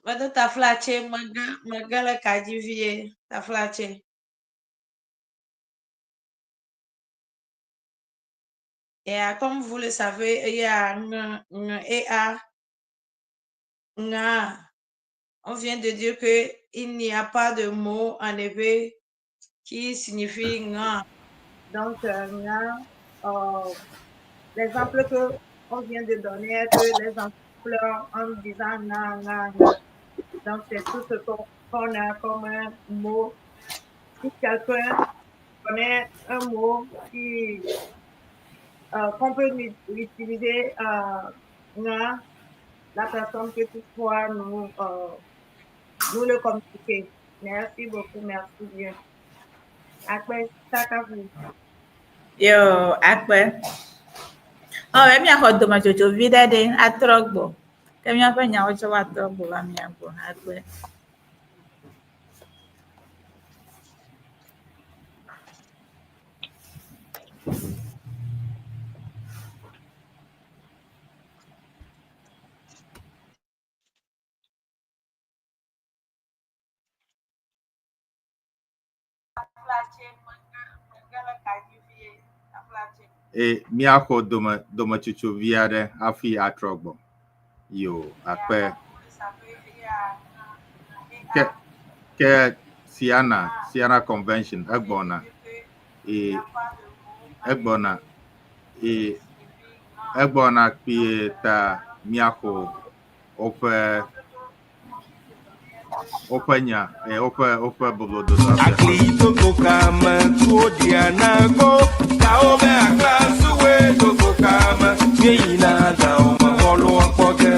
Medo taflatse mege mege le ka dzi vie taflatse. Et comme vous le savez, il y a N, N et A. Nga. On vient de dire que il n'y a pas de mot en éwé qui signifie nga. Donc, nga, l'exemple que on vient de donner est que les enfants pleurent en disant nga, nga, nga. Donc, c'est tout ce qu'on a comme un mot. Si quelqu'un connaît un mot qu'on peut utiliser, nga, la personne peut toutefois nous le communiquer. Merci beaucoup, merci bien. Akpe, Sakafu. Yo, Akpe. Oh, mi axɔ dometsotso vi ɖe ɖe atrɔ gbɔ. Ke míaƒe nyawo tsɔ woatrɔ gbɔ va mía gbɔ. Akpe. E míaxɔ dometsotso vi aɖe hafi atrɔ gbɔ. Yo, akpe. Ke Siana Convention egbɔna. E egbɔna. E egbɔna kpuie ta míaxɔ woƒe nya, woƒe boblododo. Akli togo kame tuo diana go, tawo be akla suwe togo kame, mieyina dawo me xɔlo akpɔ ge.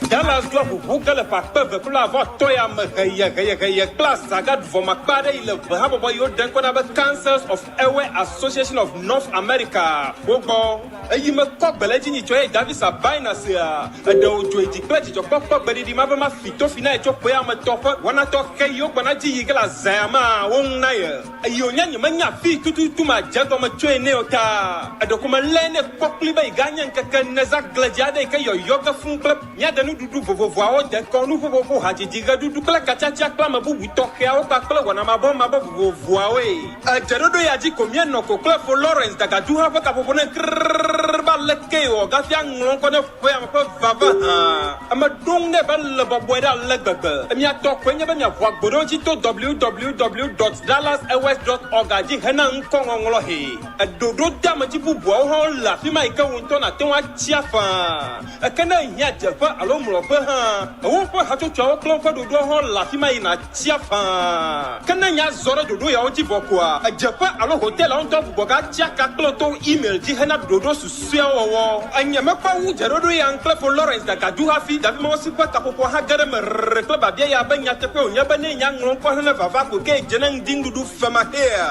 Dallas dua ʋuʋu ge le ƒe akpe eve kple blaeve atɔ̃ ya me heye heye heye kple azaga ɖuvɔmakpe aɖe yi le ʋe habɔbɔ yi woɖe ŋkɔ na be Councils of Ewe Association of North America wo gbɔ. Eyi me kɔ gbe le edzi nyitsɔ ye Davis Abaina sea eɖe wòdzo yi dzi kple dzidzɔkpɔkpɔ gbeɖiɖi ma be mafi tofi na ye tso ƒea me tɔ ƒe wɔna tɔxɛ yi wogbɔna dzi yi ge le azã ya mea wo ŋu na ye. Eyi wònye nyemenya afii tututu madze egɔme tsoe nɛ o ta, ɖeko melé nɛ kpɔ kpli be yiganye ŋkeke ene zã gledzi aɖe yi ke yɔyɔ ge fũu kple mía de nuɖuɖu vovovoawo, dekɔnu, ƒuƒoƒo, hadzidzi, ɣeɖuɖu kple katsatsa kple ame bubu tɔxɛawo kpakple wɔnamabɔmabɔ vovovoawoe. Edzeɖoɖo ya dzi ko míenɔ ko kple Fo Lawrence Dagaduha ƒe kaƒoƒo ne krrrr be alekee wòagafia ŋlɔ ŋkɔ ne ƒea me ƒe vava hã. Ame ɖo ŋu nɛ be ele bɔbɔe ɖe ale gbegbe. Mia tɔ koe nye be miaʋu agbo ɖe wo dzi to www dot dallasairways dot org dzi hena ŋkɔŋɔŋlɔ hee. Ɖoɖo deamedzi bubuawo hã le afi ma yi ke wò ŋutɔ nàte ŋu atsia faa. Ke ne èhiã dzeƒe alo mlɔƒe hã, woƒe hatsotsoawo kple woƒe ɖoɖoawo hã le afi ma yi nàtsia faa. Ke ne nya zɔ ɖe ɖoɖo yawo dzi vɔ koa, dzeƒe alo hotelawo ŋutɔ gbugbɔgatsia ka kple wò to email dzi hena ɖoɖo susueawo wɔwɔ. Enye mekpɔ wu dzeɖoɖo ya ŋu kple Fo Lawrence Dagadu hafi Davi Mawusi ƒe kaƒoƒoa hã ge ɖe eme rrr kple biabia ya be nyateƒee wònye be ne nya ŋlɔ ŋkɔ hene vava ko ke dze ne ŋdi nuɖuɖu femaxeea?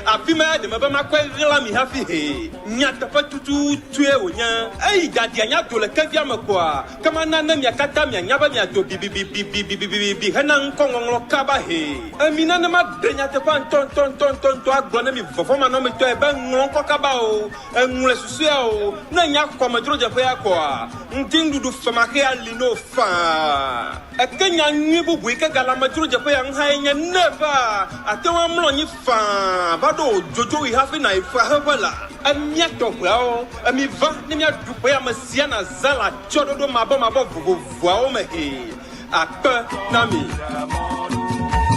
Afi ma ya ɖe mebe makɔe ɣla mi hafi hee. Nyateƒe tututue wònye. Eyi dadia nya do le kevia me koa, ke mana ne mia katã mianya be miado bibibibibibibibibi hena ŋkɔŋɔŋlɔ kaba hee. Emi nane maɖe nyateƒea ŋutɔŋutɔŋutɔŋutɔ agblɔ ne mi vɔvɔ̃manɔmetɔe be ŋlɔ ŋkɔ kaba o, eŋlɔe susɔea o, ne nya xɔ amedzrodzeƒea koa, ŋdinuɖuɖu femaxea li no faa. Eke nya nyui bubu yi ke gale amedzrodzeƒe ya ŋu hãe nye ne eva, àte ŋu amlɔ anyi faa va ɖo wò dzodzoɣi hafi nàyi fexeƒe la. Emía tɔgbeawo, emi va ne míaɖu ƒe ame sia nazã le atsyɔ̃ɖoɖo mabɔmabɔ vovovoawo me hee. Akpe na mi.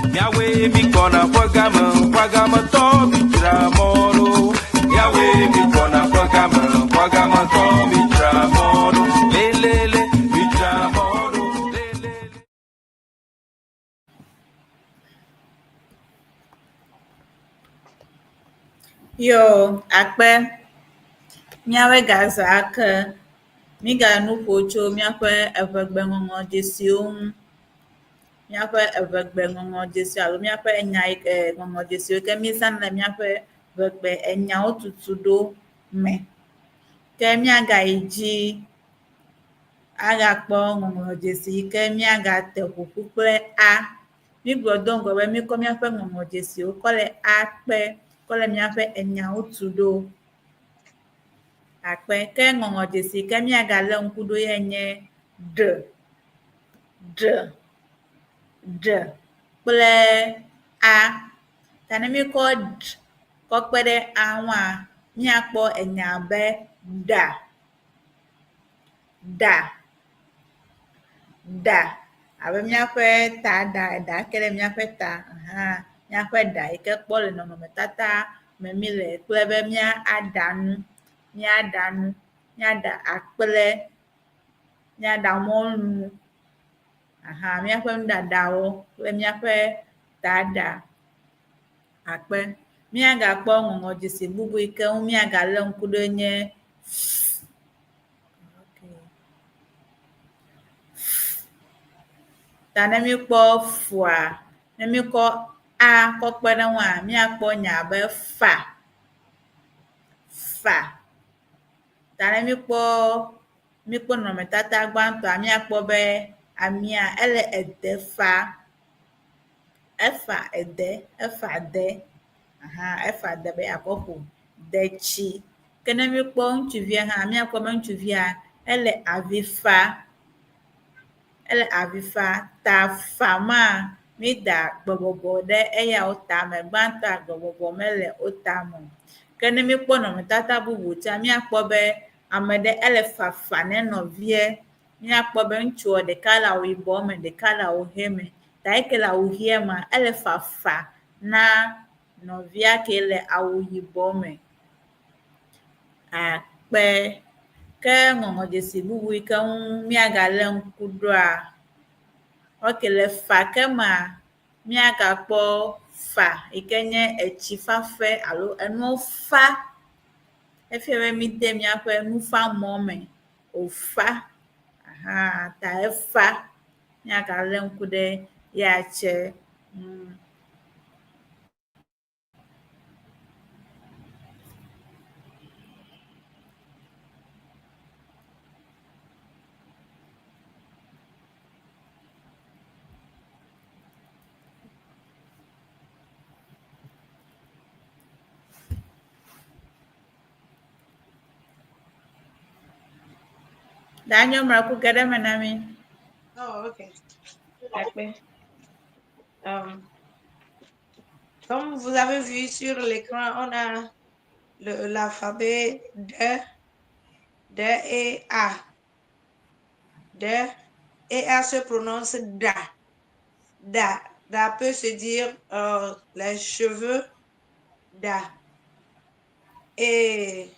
Miawoe mi gbɔna ƒe game, ƒe gametɔ mi dzra mɔ ɖo. Miawoe mi gbɔna ƒe game, ƒe gametɔ mi dzra mɔ ɖo. Lelele mi dzra mɔ ɖo. Lelele. Yo, akpe. Míawoe gazã ake. Mígale nu ƒom tso míaƒe eŋegbeŋɔŋlɔdzesiwo ŋu. Míaƒe eŋegbeŋɔŋlɔdzesiwo alo míaƒe enya yi ke ŋɔŋlɔdzesiwo ke míezãna le míaƒe ŋegbe enyawo tutuɖo me. Ke míagayi dzi agakpɔ ŋɔŋlɔdzesi yi ke míagate ƒoƒu kple a. Mígblɔ do ŋgɔ be míkɔ míaƒe ŋɔŋlɔdzesiwo kɔ le a kpe kɔ le míaƒe enyawo tu ɖo. Akpe. Ke ŋɔŋlɔdzesi yi ke míagalé ŋku ɖo ye nye ɖ, ɖ, ɖ kple a. Ta ne míkɔ ɖ kɔ kpe ɖe a ŋua, míakpɔ enya be ɖa, ɖa, ɖa abe míaƒe ta ɖa, eɖa ke ɖe míaƒe ta hã míaƒe ɖa yi ke kpɔ le nɔnɔmetata me míle kple be míaɖa nu, míaɖa nu, míaɖa akple, míaɖa mɔlu aha míaƒe nuɖaɖawo kple míaƒe taɖa akpe. Míagakpɔ ŋɔŋlɔdzesi bubu yi ke ŋu míagalé ŋku ɖoe nye f. Ta ne míekpɔ fua, ne míekɔ a kɔ kpe ɖe eŋua, míakpɔ nya be fa. Fa. Ta ne míekpɔ míekpɔ nɔnɔmetata gbãtɔa, míakpɔ be amea ele ede fa. Efa ede, efa de. Aha, efa de be yeakɔ ƒo detsi. Ke ne míekpɔ ŋutsuvia hã, míakpɔ be ŋutsuvia ele avi fa. Ele avi fa. Ta fa ma, míeda gbɔgbɔgbɔ ɖe eyawo tame. Gbãtɔa gbɔgbɔgbɔ mele wo tame o. Ke ne míekpɔ nɔnɔmetata bubu tsã, míakpɔ be ame ɖe ele fafa ne nɔvia. Míakpɔ be ŋutsua ɖeka le awu yibɔ me, ɖeka le awu ʋe me. Ta eyi ke le awu ʋea mea, ele fafa na nɔvia ke le awu yibɔ me. Akpe. Ke ŋɔŋlɔdzesi bubu yi ke ŋu míagalé ŋku ɖoa, ok le fa ke mea, míagakpɔ fa yi ke nye etsi fafɛ alo enuwo fa. Efia be míde míaƒe nufamɔ me wòfa. Aha, ta efa. Míagalé ŋku ɖe ya tse ŋu. Daniel Mraku ge ɖe eme na mí. Oh, ok. Akpe. Comme vous avez vu sur l'écran, on a l'alphabet D, D et A. D et A se prononce DA. Da. Da peut se dire les cheveux, Da. Et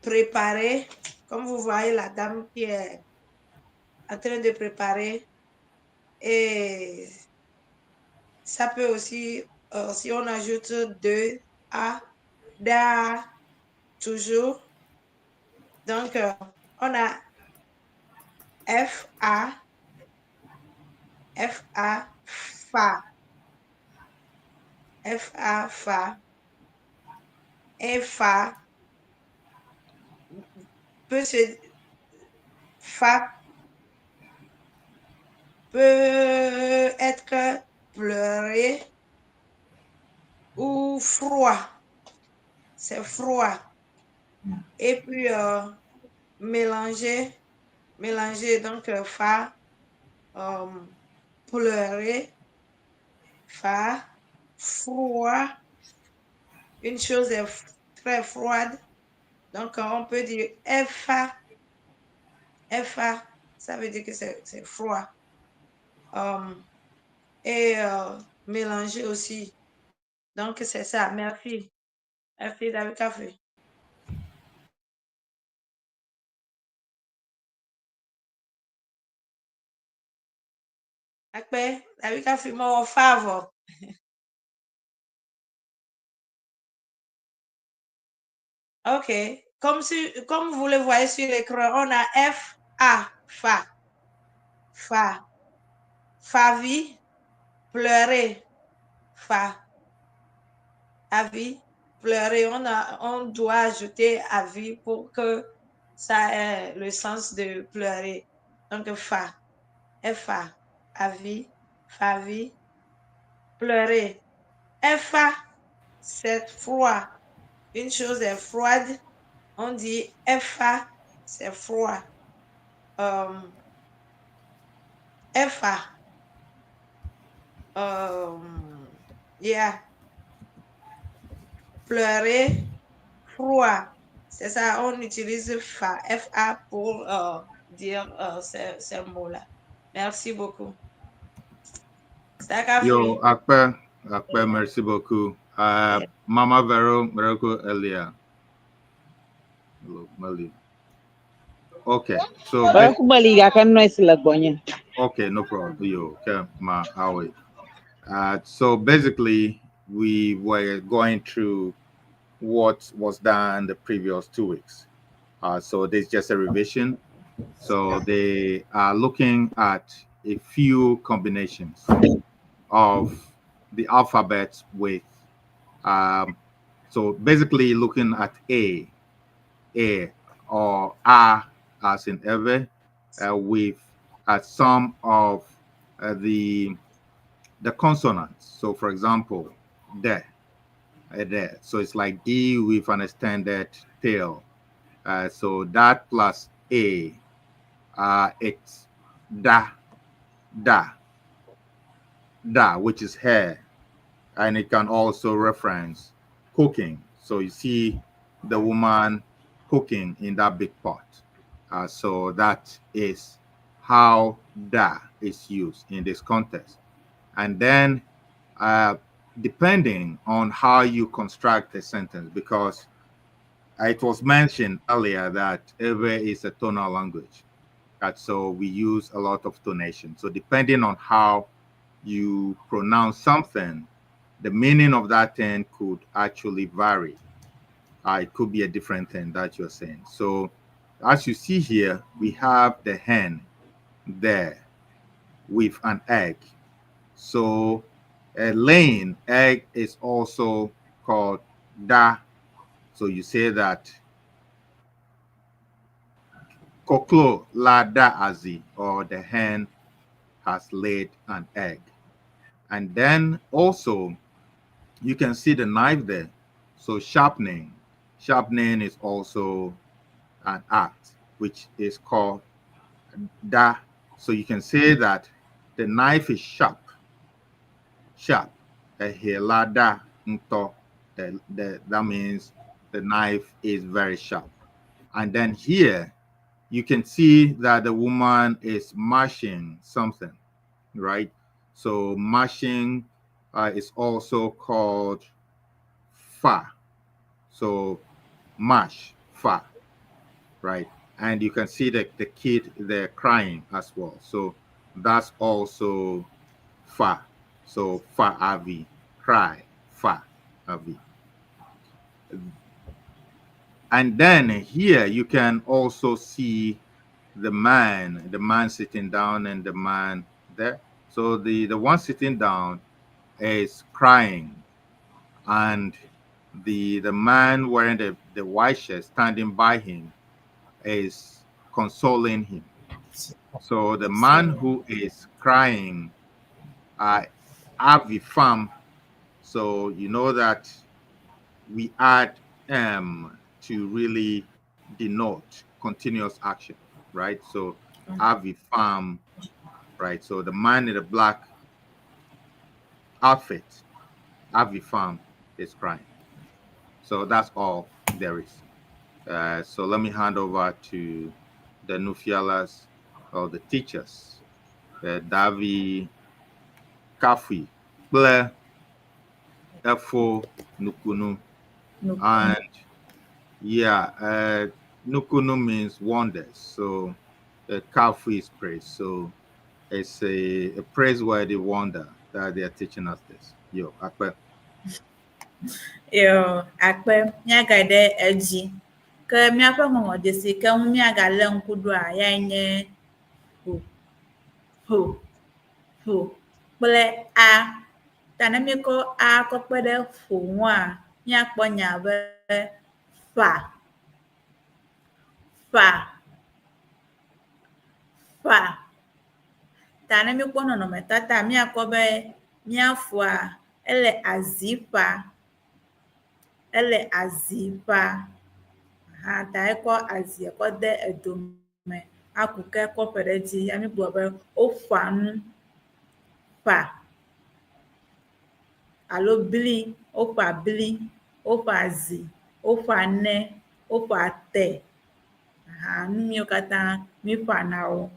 préparer, comme vous voyez la dame qui est en train de préparer. Et ça peut aussi, si on ajoute 2, A, Da, toujours. Donc, on a F, A, F, A, Fa. F, A, Fa. Et Fa peut se... Fa peut être pleuré ou froid. C'est froid. Et puis, mélanger, mélanger, donc fa, pleurer, fa, froid. Une chose est très froide. Donc, on peut dire F A, F A, ça veut dire que c'est froid. Et mélanger aussi. Donc, c'est ça. Merci. Merci, David Café. Akpe, David Café, mon favor. Ok. Comme vous le voyez sur l'écran, on a F, A, Fa. Fa. Favi, pleurer. Fa. Avis, pleurer. On doit ajouter avis pour que ça ait le sens de pleurer. Donc, fa. F, A. Avis, favi, pleurer. F, A, c'est froid. Une chose est froide, on dit F, A, c'est froid. F, A. Yeah. Pleurer, froid. C'est ça, on utilise fa, F A pour dire ces mots-là. Merci beaucoup. Yo, Akpe, Akpe, merci beaucoup. Mama Vero, Miracle Elia. Hello, Mali. Okay, so okay, no problem. Yo, okay, ma, how it? So basically, we were going through what was done the previous 2 weeks. So this is just a revision. So they are looking at a few combinations of the alphabet with, so basically looking at A or A as in Ewe, with some of the consonants. So for example, D, there. So it's like D with an extended tail. So that plus A, it's da, da, da, which is hair. And it can also reference cooking. So you see the woman cooking in that big pot. So that is how da is used in this context. And then depending on how you construct a sentence, because it was mentioned earlier that Ewe is a tonal language. And so we use a lot of tonation. So depending on how you pronounce something, the meaning of that thing could actually vary. It could be a different thing that you're saying. So as you see here, we have the hen. there with an egg. So a laying egg is also called da. So you say that koklo la da azi, or the hen has laid an egg. And then also you can see the knife there. So sharpening is also an act, which is called da. So you can say that the knife is sharp. Sharp. Ehe da nto. That means the knife is very sharp. And then here you can see that the woman is mashing something, right? So mashing is also called fa. So mash, fa, right? And you can see the kid there crying as well. So that's also fa. So fa avi, cry, fa avi. And then here you can also see the man sitting down and the man there. So the one sitting down is crying, and the man wearing the white shirt standing by him is consoling him. So the man who is crying, avi fam. So you know that we add M to really denote continuous action, right? So avi fam, right? So the man in the black outfit, avi fam, is crying. So that's all there is. So let me hand over to the Nufialas or the teachers, Davi, Kafi, Blair, Efo, Nukunu. And yeah, Nukunu means wonders. So Kafi is praise. So it's a praiseworthy wonder that they are teaching us this. Yo, Akpe. Yo, Akpe, miagaɖe edzi. Ke míaƒe ŋɔŋlɔdzesi ke ŋu míagalé ŋku ɖoa, yae nye ƒo, ƒo, ƒo kple a. Ta ne míekɔ a kɔ kpe ɖe ƒo ŋua, míakpɔ nya be ƒa, ƒa, ƒa. Ta ne míekpɔ nɔnɔmetata, míakpɔ be míaƒoa ele azi ƒa, ele azi ƒa. Hã ta ekɔ azie kɔ de edome aku ke kɔ ƒo ɖe edzi. Ya mígblɔ be woƒa nu, ƒa alo bli, woƒa bli, woƒa azi, woƒa ne, woƒa te. Hã nu miwo katã míƒana wo.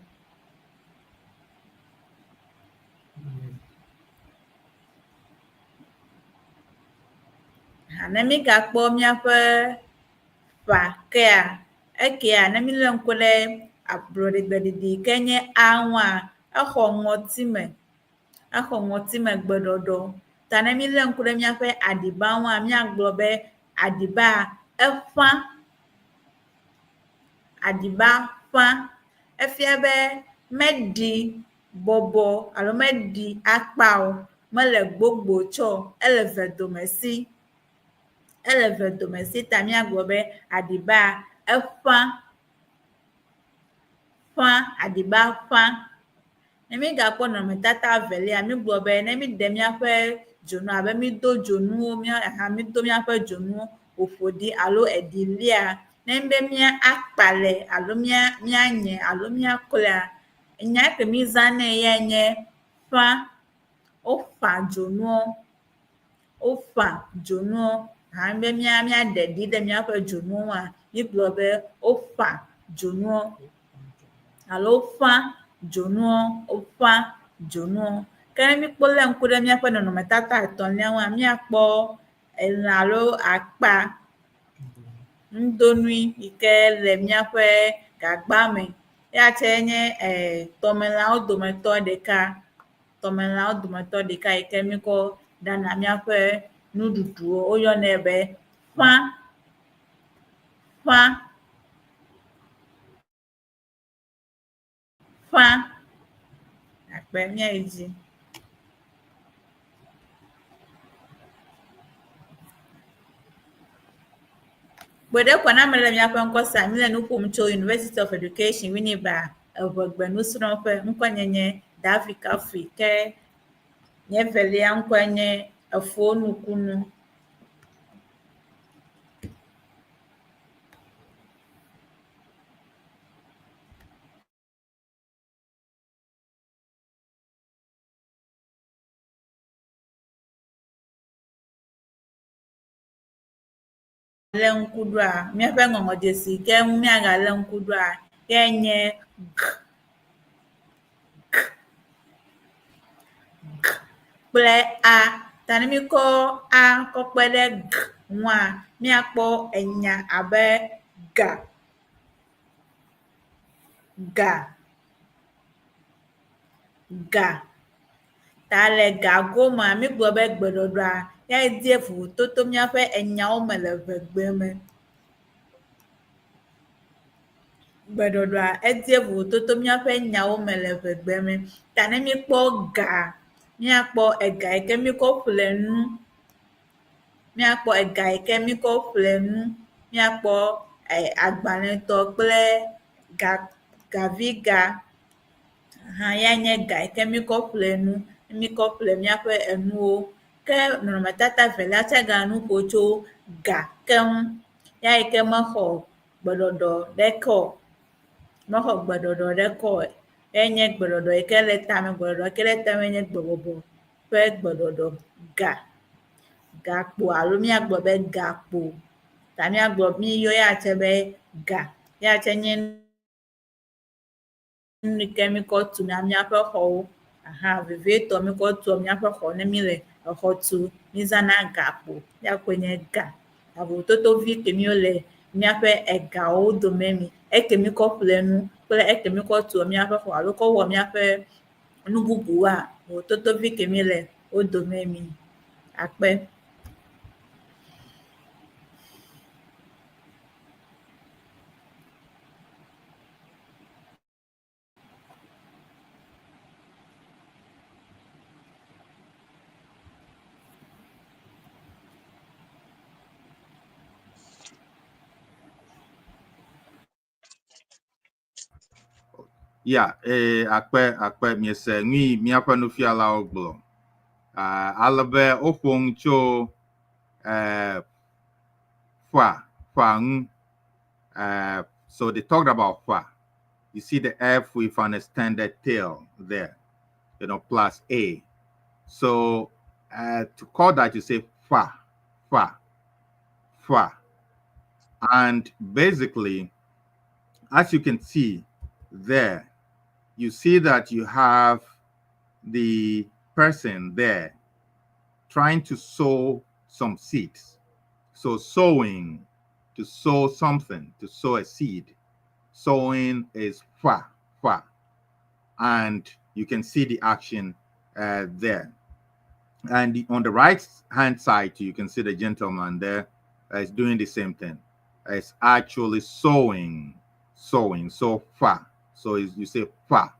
Hã ne mígakpɔ míaƒe ƒa kea, ekea ne mílé ŋku ɖe ablɔɖigbeɖiɖi yi ke nye a ŋua, exɔ ŋɔtime, exɔ ŋɔtime gbeɖɔɖɔ. Ta ne mílé ŋku ɖe míaƒe aɖiba ŋua, míagblɔ be aɖiba eƒã, aɖiba ƒã. Efia be meɖi bɔbɔ alo meɖi akpa o, mele gbogbo tsɔ o, ele vedomesi. Ele vedomesi ta míagblɔ be aɖiba eƒã, ƒã, aɖiba ƒã. Ne mígakpɔ nɔnɔmetata evelia, mígblɔ be ne míɖe míaƒe dzonu abe mído dzonuwo, mído míaƒe dzonuwo wòƒo ɖi alo eɖi lia, ne be mía akpalɛ alo míanye alo míaklɔea, nya ke mízãnɛ yae nye ƒã. Woƒã dzonuwo, woƒã dzonuwo. Hã be míaɖe ɖi ɖe míaƒe dzonuwo ŋua, mígblɔ be woƒã dzonuwo alo woƒã dzonuwo, woƒã dzonuwo. Ke ne míkpɔ lé ŋku ɖe míaƒe nɔnɔmetata etɔ̃lia ŋua, míakpɔ elã alo akpa nudonui yi ke le míaƒe gagba me. Eya tsɛ nye tɔmelãwo dometɔ ɖeka. Tɔmelãwo dometɔ ɖeka yi ke míkɔ ɖana míaƒe nuɖuɖuwo. Woyɔnɛ be ƒã, ƒã, ƒã. Akpe míayi dzi. Gbe ɖe kɔ na ame le míaƒe ŋkɔ sa, míle nu ƒom tso University of Education, Winneba, Eʋegbe nusrɔ̃ƒe. Ŋkɔnye nye Davi Kafui ke nye evelia ŋkɔe nye Efo Nukunu. Lé ŋku ɖoa, míaƒe ŋɔŋɔdzesi ke ŋu míagalé ŋku ɖoa ye nye g, g, g kple a. Ta ne míkɔ a kɔ kpe ɖe g ŋua, míakpɔ enya abe ga, ga, ga. Ta le ga gomea, mígblɔ be gbeɖɔɖɔa yae de vovototo míaƒe enyawo me le ʋegbe me. Gbeɖɔɖɔa ede vovototo míaƒe nyawo me le ʋegbe me. Ta ne míekpɔ ga, míakpɔ ega yi ke míekɔ ƒle nu. Míakpɔ ega yi ke míekɔ ƒle nu. Míakpɔ agbalẽtɔ kple ga gaviga. Hã ya nye ga yi ke míkɔ ƒle nu, míkɔ ƒle míaƒe enuwo. Ke nɔnɔmetata velia tsɛ gale nu ƒo tso ga ke ŋu. Ya yi ke mexɔ gbeɖɔɖɔ ɖeke o, mexɔ gbeɖɔɖɔ ɖeke o. Enye gbeɖɔɖɔ yi ke le tame, gbeɖɔɖɔ yi ke le tame nye gbebɔbɔ ƒe gbeɖɔɖɔ. Ga, gakpo alo míagblɔ be gakpo. Ta míagblɔ, míyɔ eya tsɛ be ga. Eya tsɛ nye nu yi ke míkɔ tuna míaƒe xɔwo. Aha vevietɔ míkɔ tua míaƒe xɔ ne míle exɔ tum. Mízãna gakpo. Ya koe nye ga. Vovototo vi ke míwo le míaƒe egawo dome mi. Eke míkɔ ƒle nu kple eke míkɔ tua míaƒe xɔ alo kɔ wɔ míaƒe nu bubuwoa, vovototo vi ke míle wo dome mi. Akpe. Ya, eh, akpe, akpe, miese nui míaƒe nufialawo gblɔ. Ah, ale be woƒo nu tso eh, ƒa, ƒa ŋu. So they talked about fa. You see the F with an extended tail there, you know, plus A. So to call that, you say fa, fa, fa. And basically, as you can see there, you see that you have the person there trying to sow some seeds. So sowing, to sow something, to sow a seed. Sowing is fa, fa. And you can see the action there. And on the right hand side, you can see the gentleman there is doing the same thing. It's actually sowing, sowing. So fa. So you say fa,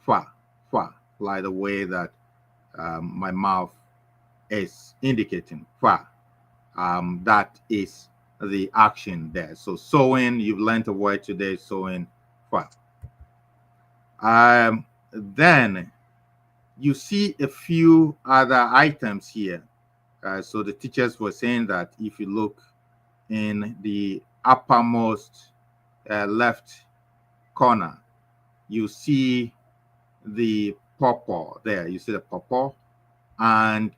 fa, fa, like the way that my mouth is indicating fa. That is the action there. So sowing, you've learned a word today, sowing fa. Then you see a few other items here. So the teachers were saying that if you look in the uppermost left corner, you see the pawpaw there. You see the pawpaw, and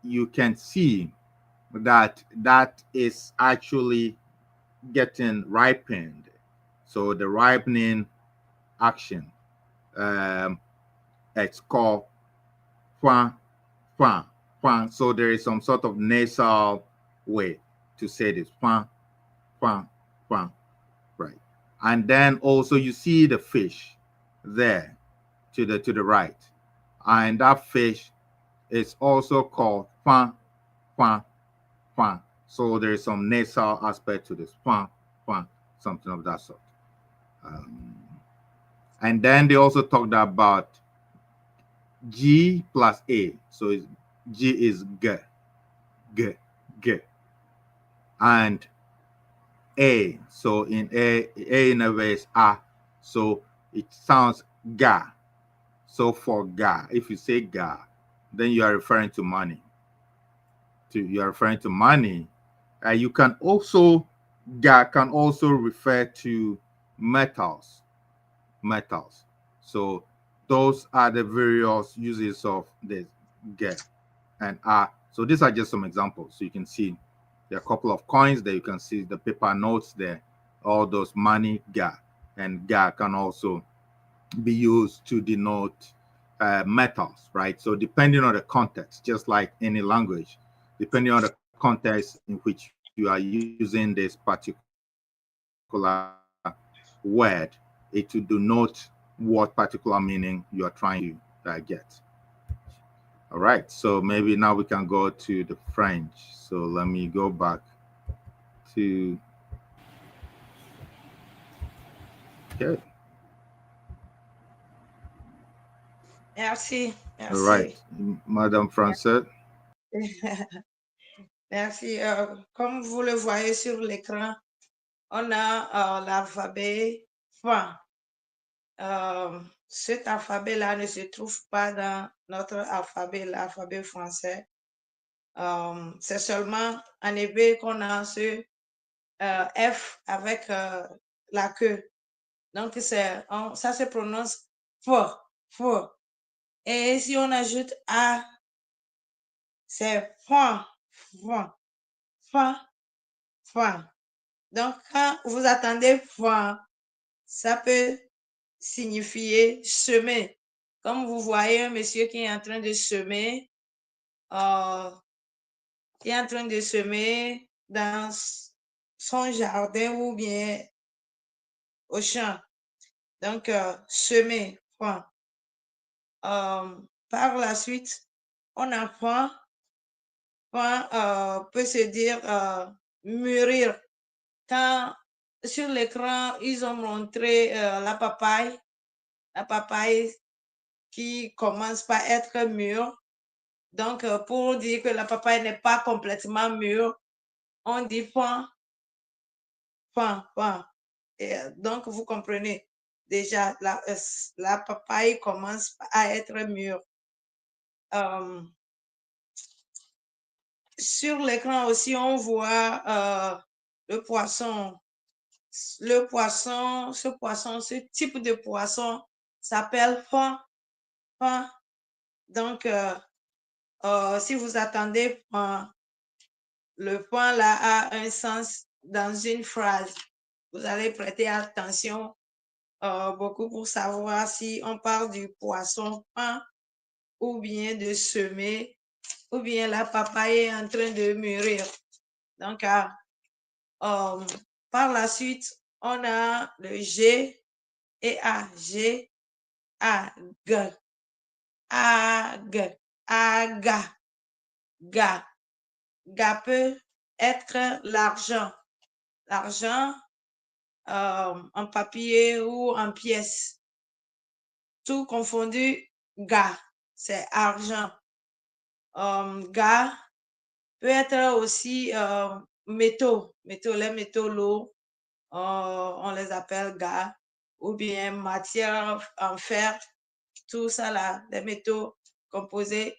you can see that that is actually getting ripened. So the ripening action, it's called fa, fa, fa. So there is some sort of nasal way to say this, fa, fa, fa, right? And then also you see the fish there to the right, and that fish is also called fa, fa, fa. So there is some nasal aspect to this, fa, fa, something of that sort. And then they also talked about G plus A. So it's, G is G, G, G. And A. So in A, A in a is A. So it sounds Ga. So for Ga, if you say Ga, then you are referring to money. To you are referring to money. You can also Ga can also refer to metals. Metals. So those are the various uses of this G and A. So these are just some examples. So you can see there are a couple of coins there. You can see the paper notes there, all those money Ga, and Ga can also be used to denote metals, right? So depending on the context, just like any language, depending on the context in which you are using this particular word, it will denote what particular meaning you are trying to get. All right, so maybe now we can go to the French. So let me go back to, okay. Merci. Merci. All right, Madame Francette. Merci. Comme vous le voyez sur l'écran, on a l'alphabet Fa. Cet alphabet-là ne se trouve pas dans notre alphabet, l'alphabet français. C'est seulement en éwé qu'on a ce F avec la queue. Donc, ça se prononce F, F. Et si on ajoute A, c'est Fa, Fa, Fa, Fa. Donc, quand vous attendez Fa, ça peut signifier semer. Comme vous voyez un monsieur qui est en train de semer, qui est en train de semer dans son jardin ou bien au champ. Donc, semer, point. Par la suite, on apprend, point, peut se dire mûrir. Quand sur l'écran, ils ont montré la papaye qui commence par être mûre. Donc, pour dire que la papaye n'est pas complètement mûre, on dit point, point, point. Et donc, vous comprenez déjà, la papaye commence à être mûre. Sur l'écran aussi, on voit le poisson. Le poisson, ce type de poisson s'appelle pan, pan. Donc, si vous attendez pan, le pan là a un sens dans une phrase. Vous allez prêter attention beaucoup pour savoir si on parle du poisson pan ou bien de semer ou bien la papaye est en train de mûrir. Donc, par la suite, on a le G et A, G, A, G, A, G, A, G, G. G peut être l'argent. L'argent en papier ou en pièces. Tout confondu, G, c'est argent. G peut être aussi métaux, les métaux lourds, on les appelle gars, ou bien matière en fer, tout ça là, les métaux composés,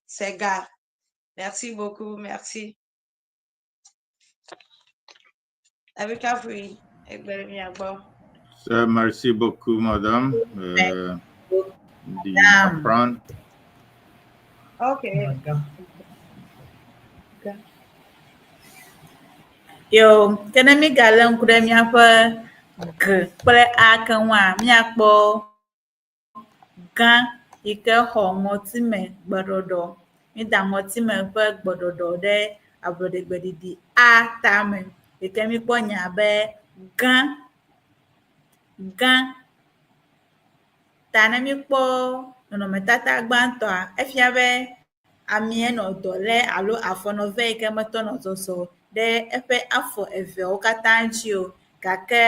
c'est gars. Merci beaucoup, merci. Avec un fruit. Merci beaucoup, madame. D'apprendre. Ok. Yo, ke ne mígale ŋku ɖe míaƒe G kple A ke ŋua, míakpɔ gã yi ke xɔ ŋɔtime gbeɖɔɖɔ. Mída ŋɔtime ƒe gbeɖɔɖɔ ɖe ablɔɖegbeɖiɖi A tame yi ke míkpɔ nya be gã, gã. Ta ne míkpɔ nɔnɔmetata gbãtɔa, efia be amea nɔ dɔ lé alo afɔnɔve yi ke metɔ nɔ zɔzɔ ɖe eƒe afɔ eveawo katã dzi o. Gake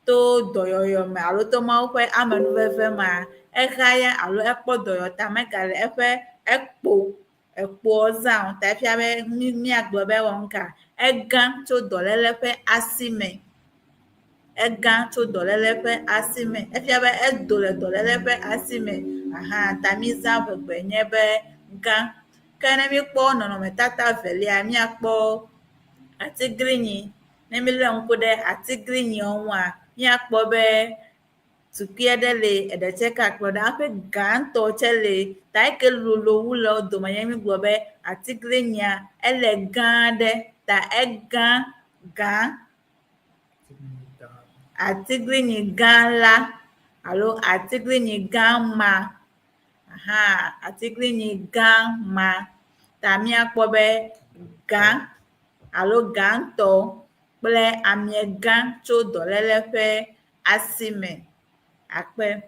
to dɔyɔyɔ me alo to Mawu ƒe amenuveve mea, Ehaya alo ekpɔ dɔyɔ ta megale eƒe ekpo ekpoa zã o. Ta efia be míagblɔ be ewɔ nu ka? Egã tso dɔléle ƒe asi me. Egã tso dɔléle ƒe asi me. Efia be edo le dɔléle ƒe asi me. Aha ta mízã ʋegbe nye be gã. Ke ne míkpɔ nɔnɔmetata evelia, míakpɔ atiglinyi. Ne mílé ŋku ɖe atiglinyiawo ŋua, míakpɔ be tukui aɖe le, eɖe tsɛ ka kplɔ ɖe hafi gãtɔ tsɛ le. Ta eyi ke lolo wu le wo dome ye mígblɔ be atiglinyia ele gã ɖe ta egã gã atiglinyi gã la alo atiglinyi gã ma. Aha atiglinyi gã ma ta míakpɔ be gã alo gãtɔ kple amiegã tso dɔléle ƒe asi me. Akpe.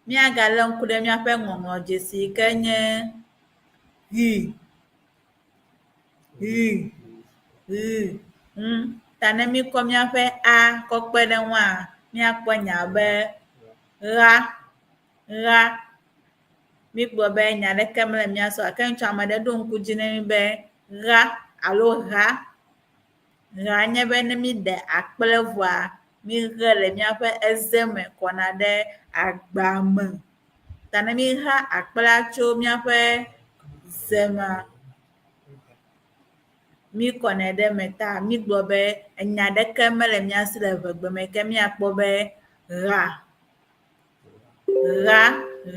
Míagalé ŋku ɖe míaƒe ŋɔŋlɔdzesi yi ke nye ʋi, ʋi, ʋi ŋu. Ta ne míkɔ míaƒe a kɔ kpe ɖe eŋua, míakpɔ nya be ɣa, ɣa. Mígblɔ be nya aɖeke mele mía si o gake ŋutsu ame aɖe ɖo ŋku dzi na mí be ɣa alo ʋa. Ʋa nye be ne míɖe akple vɔa, míɣe le míaƒe eze me kɔna ɖe agba me. Ta ne míxa akplea tso míaƒe ze mea, míkɔnɛ ɖe eme ta mígblɔ be enya ɖeke mele mía si le ʋegbe me ke míakpɔ be ʋa. Ɣa,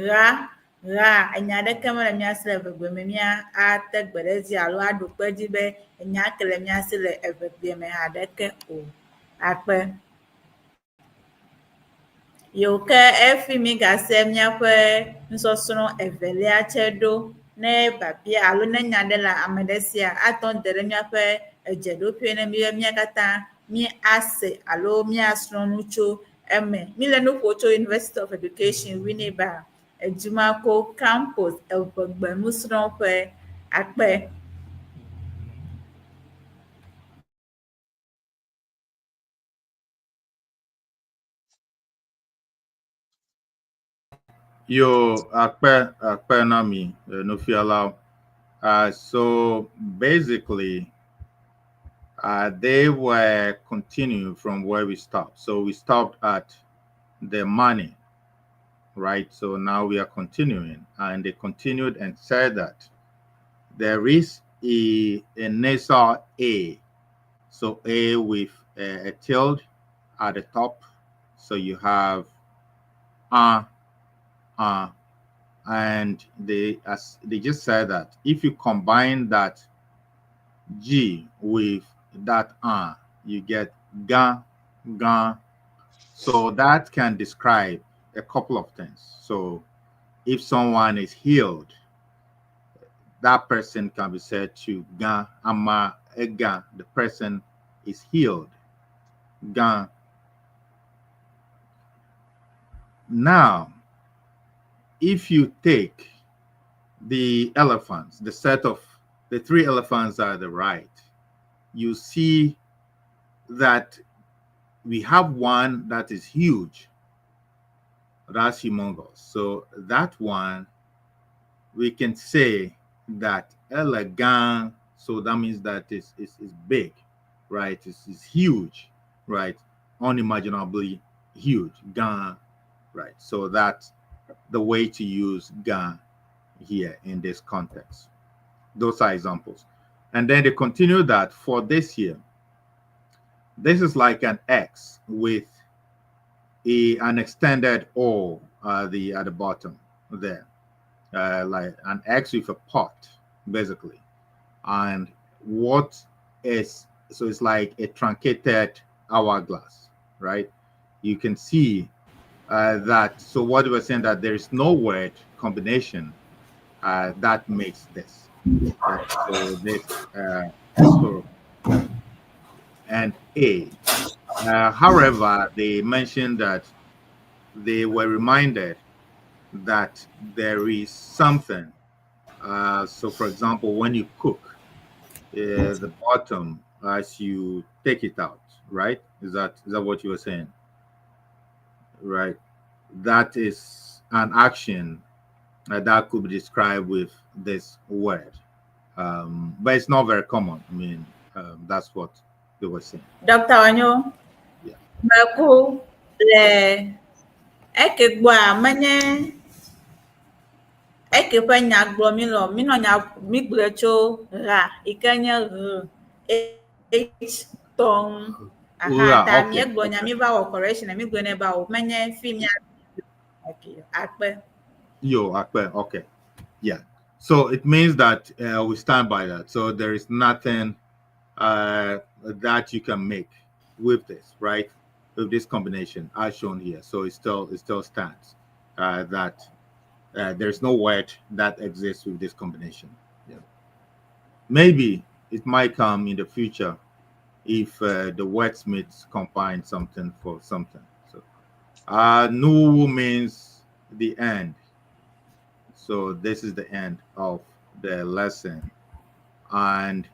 ɣa, ɣa. Enya aɖeke mele mía si le eʋegbe me mía ate gbe ɖe edzi alo aɖo kpe edzi be enya ke le mía si le eʋegbea me haɖeke o. Akpe. Yiwo ke efi mígase míaƒe nusɔsrɔ̃ evelia tsɛ ɖo. Ne biabia alo ne nya ɖe le ame ɖe sia, ate ŋu de ɖe míaƒe edzeɖoƒe ne míbe mía katã míase alo míasrɔ̃ nu tso eme. Míle nu ƒom tso University of Education, Winneba, Edumako Campus, Eʋegbe nusrɔ̃ƒe. Akpe. Yo, akpe, akpe na mi, nufiala. So basically, they were continuing from where we stopped. So we stopped at the money, right? So now we are continuing. And they continued and said that there is a nasal A. So A with a tilde at the top. So you have and they just said that if you combine that G with that you get ga, ga. So that can describe a couple of things. So if someone is healed, that person can be said to ga, ama, ega. The person is healed. Ga. Now, if you take the elephants, the set of the three elephants are the right, you see that we have one that is huge. That's humongous. So that one, we can say that elegant. So that means that it's big, right? It's huge, right? Unimaginably huge, gan, right? So that's the way to use gan here in this context. Those are examples. And then they continue that for this year. This is like an X with an extended O at the bottom there, like an X with a pot, basically. And what is, so it's like a truncated hourglass, right? You can see that. So what we're saying that there is no word combination that makes this. So this so and A. However, they mentioned that they were reminded that there is something. So, for example, when you cook, the bottom as you take it out, right? Is that what you were saying? Right. That is an action that could be described with this word. But it's not very common. I mean, that's what they were saying. Dr. Wanyo, Yeah. meku le eke gbɔa menye eke ƒe nya gblɔ mi lɔ mi nɔ nya mi gblɔe tso ra yi ke nye r h tɔ ŋu. Aha Ra, ta okay, míegblɔ nya mi va wɔ correction mi gblɔ nɛ ba o menye fi mia okay akpe. Yo, akpe, okay. Yeah. So it means that we stand by that. So there is nothing that you can make with this, right? With this combination as shown here. So it still stands that there's no word that exists with this combination. Yeah. Maybe it might come in the future if the wordsmiths combine something for something. So nu means the end. So this is the end of the lesson. And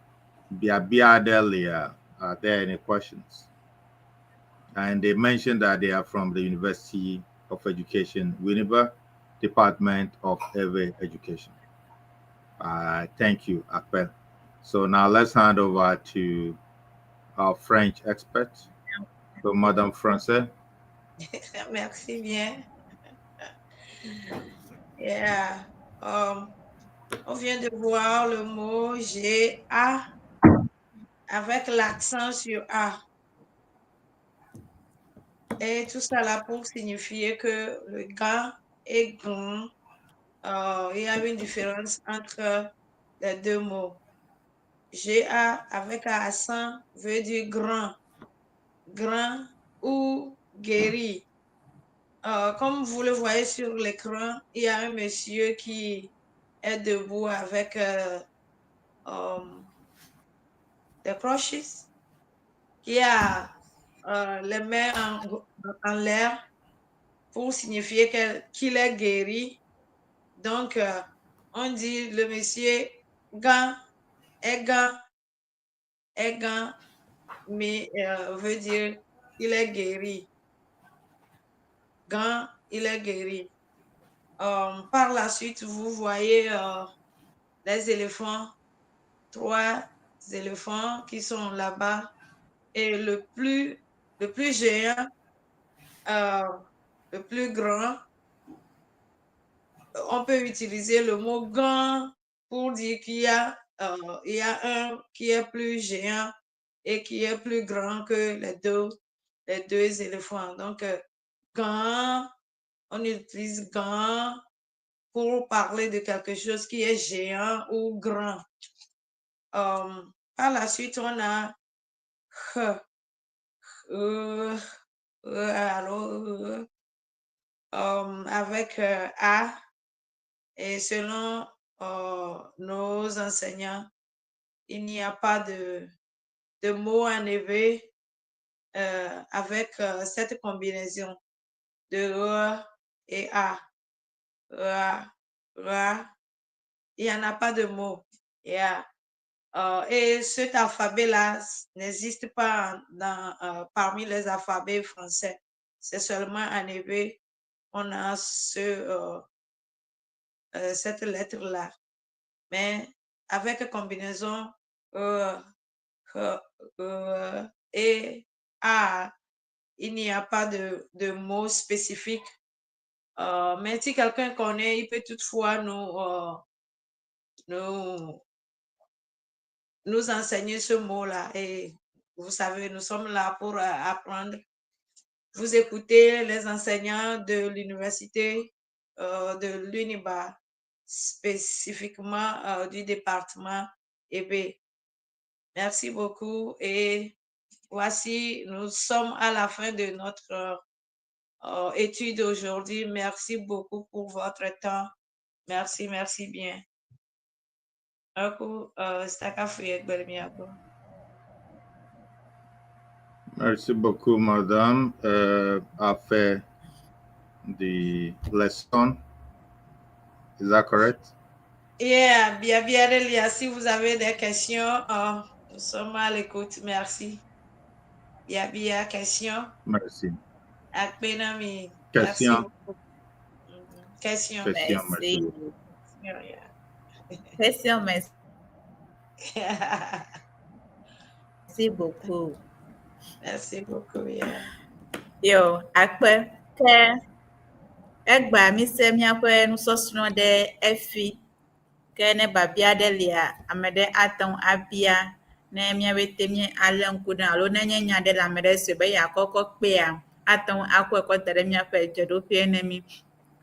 Bia Delia, are there any questions? And they mentioned that they are from the University of Education, Winneba, Department of Ewe Education. Thank you, Akpe. So now let's hand over to our French expert, so Madame Francais. Merci bien. Yeah. On vient de voir le mot G-A avec l'accent sur A. Et tout ça là pour signifier que le gant et grand, il y a une différence entre les deux mots. GA avec accent veut dire grand, grand ou guéri. Comme vous le voyez sur l'écran, il y a un monsieur qui est debout avec des crutches, qui a les mains en l'air pour signifier qu'il est guéri. Donc, on dit le monsieur gant, est gant, est gant, mais veut dire il est guéri. Gant, il est guéri. Par la suite, vous voyez les éléphants, trois éléphants qui sont là-bas. Et le plus géant, le plus grand, on peut utiliser le mot grand pour dire qu'il y a un qui est plus géant et qui est plus grand que les deux éléphants. Donc, grand, on utilise grand pour parler de quelque chose qui est géant ou grand. Par la suite, on a H, E, E, alors, avec A. Et selon nos enseignants, il n'y a pas de mots en éwé avec cette combinaison de E et A. Ra, ra. Il n'y en a pas de mots. Yeah. Et cet alphabet-là n'existe pas parmi les alphabets français. C'est seulement en éwé on a cette lettre-là. Mais avec combinaison E, H, E et A, il n'y a pas de mots spécifiques. Mais si quelqu'un connaît, il peut toutefois nous enseigner ce mot-là. Et vous savez, nous sommes là pour apprendre. Vous écoutez les enseignants de l'université de l'UNIBA, spécifiquement du département Éwé. Merci beaucoup et voici, nous sommes à la fin de notre étude aujourd'hui. Merci beaucoup pour votre temps. Merci, merci bien. Aku, Staka Fuyek Bermiako. Merci beaucoup, madame. A fait the lesson. Is that correct? Yeah, bien, bien, Elia, si vous avez des questions, Nous sommes à l'écoute. Merci. Biabia, question. Merci. Akpe na mi. Question. Merci beaucoup. Question. Question, merci. Merci. Question, merci beaucoup. Merci beaucoup. Yeah. Yo, akpe ke egbea mise míaƒe nusɔsrɔ̃ ɖe efi. Ke ne biabia ɖe lia, ame ɖe ate ŋu abia ne míabe te mí alé ŋku ɖe alo ne nye nya ɖe le ame ɖe si be yeakɔkɔ kpea, ate ŋu akɔe kɔ da ɖe míaƒe dzeɖoƒe ne mí.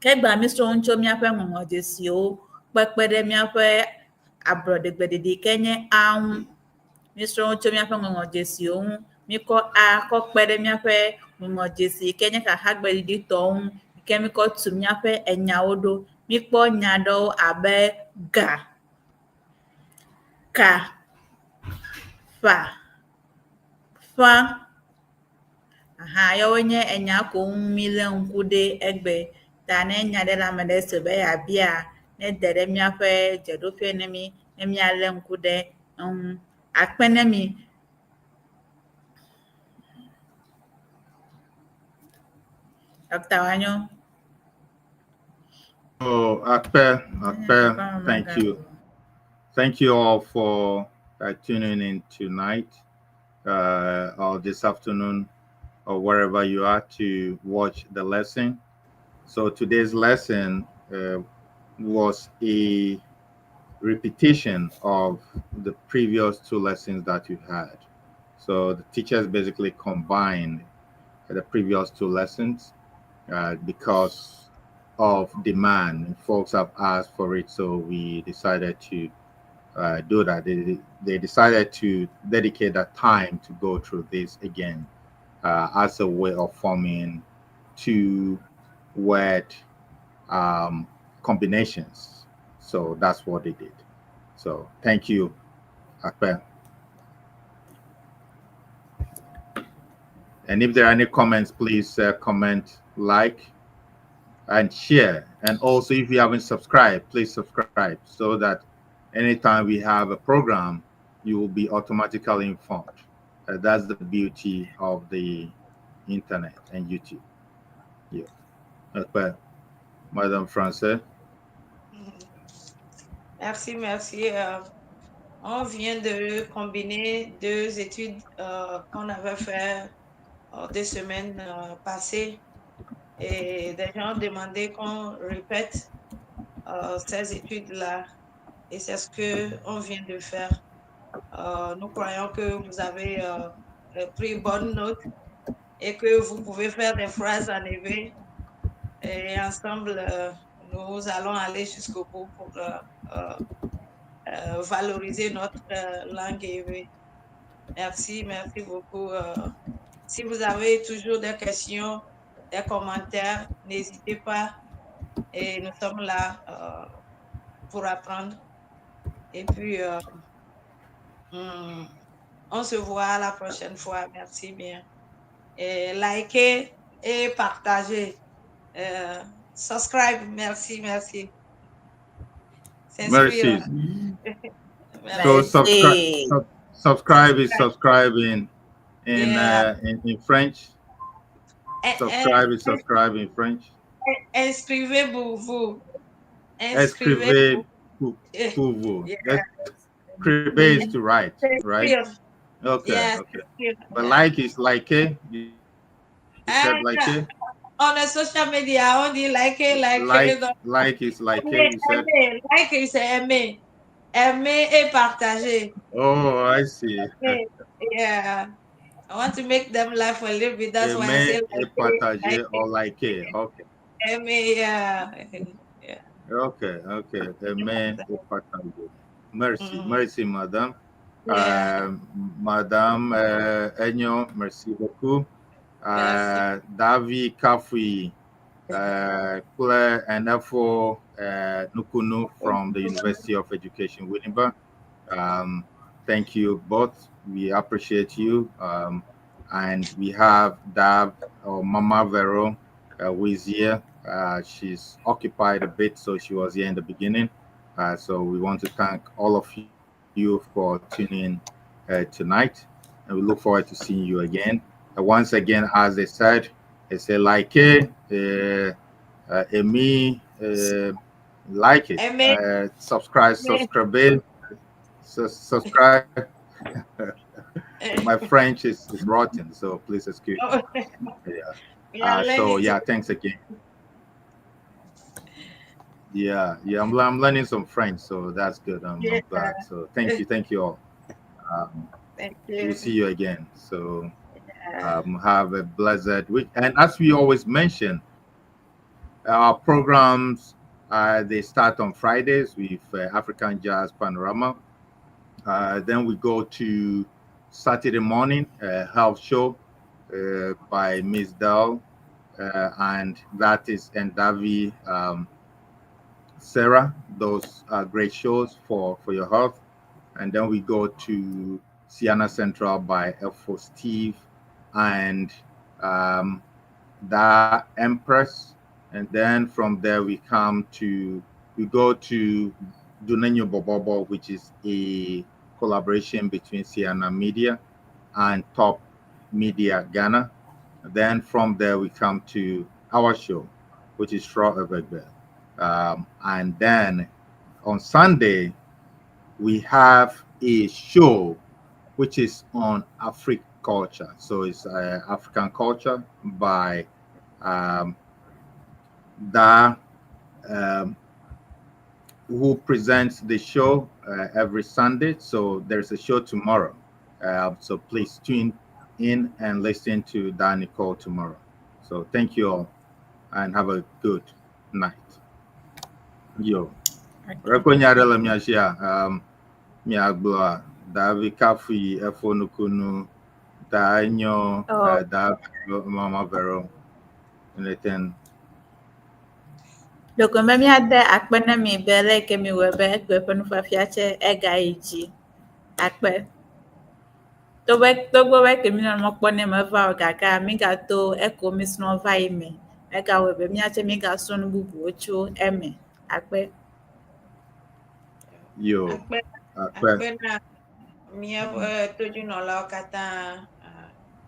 Ke egbea míesrɔ̃ nu tso míaƒe ŋɔŋlɔdzesiwo kpekpe ɖe míaƒe ablɔɖegbeɖiɖi ke nye A ŋu. Míesrɔ̃ nu tso míaƒe ŋɔŋlɔdzesiwo ŋu. Míkɔ A kɔ kpe ɖe míaƒe ŋɔŋlɔdzesi yi ke nye xaxagbeɖiɖitɔwo ŋu yi ke míkɔ tu míaƒe enyawo ɖo. Míkpɔ nya ɖewo abe ga, ka, ƒa, ƒã. Aha yawoe nye enya ko ŋu mílé ŋku ɖe egbe. Ta ne nya ɖe le ame ɖe si be yeabia, nede ɖe míaƒe dzeɖoƒe ne mí ne míalé ŋku ɖe eŋu. Akpe ne mi. Dr. Wanyo. Oh, Akpe, Akpe, thank you. Thank you all for tuning in tonight or this afternoon or wherever you are to watch the lesson. So today's lesson was a repetition of the previous two lessons that you had. So the teachers basically combined the previous two lessons because of demand. Folks have asked for it, so we decided to do that. They decided to dedicate that time to go through this again as a way of forming two word combinations. So that's what they did. So thank you, Akpe. And if there are any comments, please comment, like, and share. And also, if you haven't subscribed, please subscribe so that anytime we have a program, you will be automatically informed. That's the beauty of the internet and YouTube. Yeah. Akpe. Madame Francais. Merci, merci. On vient de combiner deux études qu'on avait fait 2 semaines passées et des gens demandaient qu'on répète ces études-là et c'est ce qu'on vient de faire. Nous croyons que vous avez pris bonne note et que vous pouvez faire des phrases en éwé et ensemble, nous allons aller jusqu'au bout pour valoriser notre langue éwé. Merci, merci beaucoup. Si vous avez toujours des questions, des commentaires, n'hésitez pas. Et nous sommes là pour apprendre. Et puis, on se voit la prochaine fois. Merci bien. Et likez et partagez. Subscribe. Merci, merci. Merci. So subscribe is subscribe in French. Subscribe is subscribe in French. Inscrivez-vous. Inscrivez-vous. Yeah. Inscrivez is to write, right? Okay, yes. Okay. But like is like it. You said like it. On the social media, on dit like it, like like is like it. You said like is aimer. Aimer et partager. Oh, I see. Yeah. I want to make them laugh a little bit. That's why I say like et partager like or like it. Okay. Aimer, yeah. Yeah. Okay, okay. Aimer et partager. Merci, merci, madame. Yeah. Madame Enyo, merci beaucoup. Davi Kafui, Claire Enefo Nukunu from the University of Education, Winneba. Thank you both. We appreciate you. And we have Dav or Mama Vero, who is here. She's occupied a bit, so she was here in the beginning. So we want to thank all of you for tuning tonight. And we look forward to seeing you again. Once again, as they said, they say like it, Amy, like it, Amen. subscribe, subscribe, subscribe. My French is rotten, so please excuse me. Yeah. We are So learning yeah, thanks again. Yeah, yeah, I'm learning some French, so that's good. I'm glad. So thank you all. Thank We'll you. see you again. So have a blessed week. And as we always mention, our programs they start on Fridays with African Jazz Panorama. Then we go to Saturday morning health show by Miss Dell, and that is Ndavi Sarah. Those are great shows for your health. And then we go to Ceana Central by F4 Steve and the Empress. And then from there we go to Dunenyo Bobobo, which is a collaboration between Ceana Media and Top Media Ghana. Then from there we come to our show, which is Sro Evegbeh. And then on Sunday we have a show which is on African culture. So it's African culture by Da, who presents the show every Sunday. So there's a show tomorrow. So please tune in and listen to Da Nicole tomorrow. So thank you all and have a good night. Yo. Rekonyarela miashia miagboa Davi Kafi Efonukunu Dainyo Oh. Da Mama Vero anything. Ɖeko be míade akpe na mi be leke miwɔe be egbe ƒe nufiafia tse ega yi dzi. Akpe. Togbɔ be ke minɔ mɔ kpɔm ne meva o gake migato eko misrɔ̃ va yi me. Egawɔe be míatse mígasrɔ̃ nu bubuwo tso eme. Akpe. Yo. Akpe Akpe. akpe na míaƒe todzinɔlawo katã.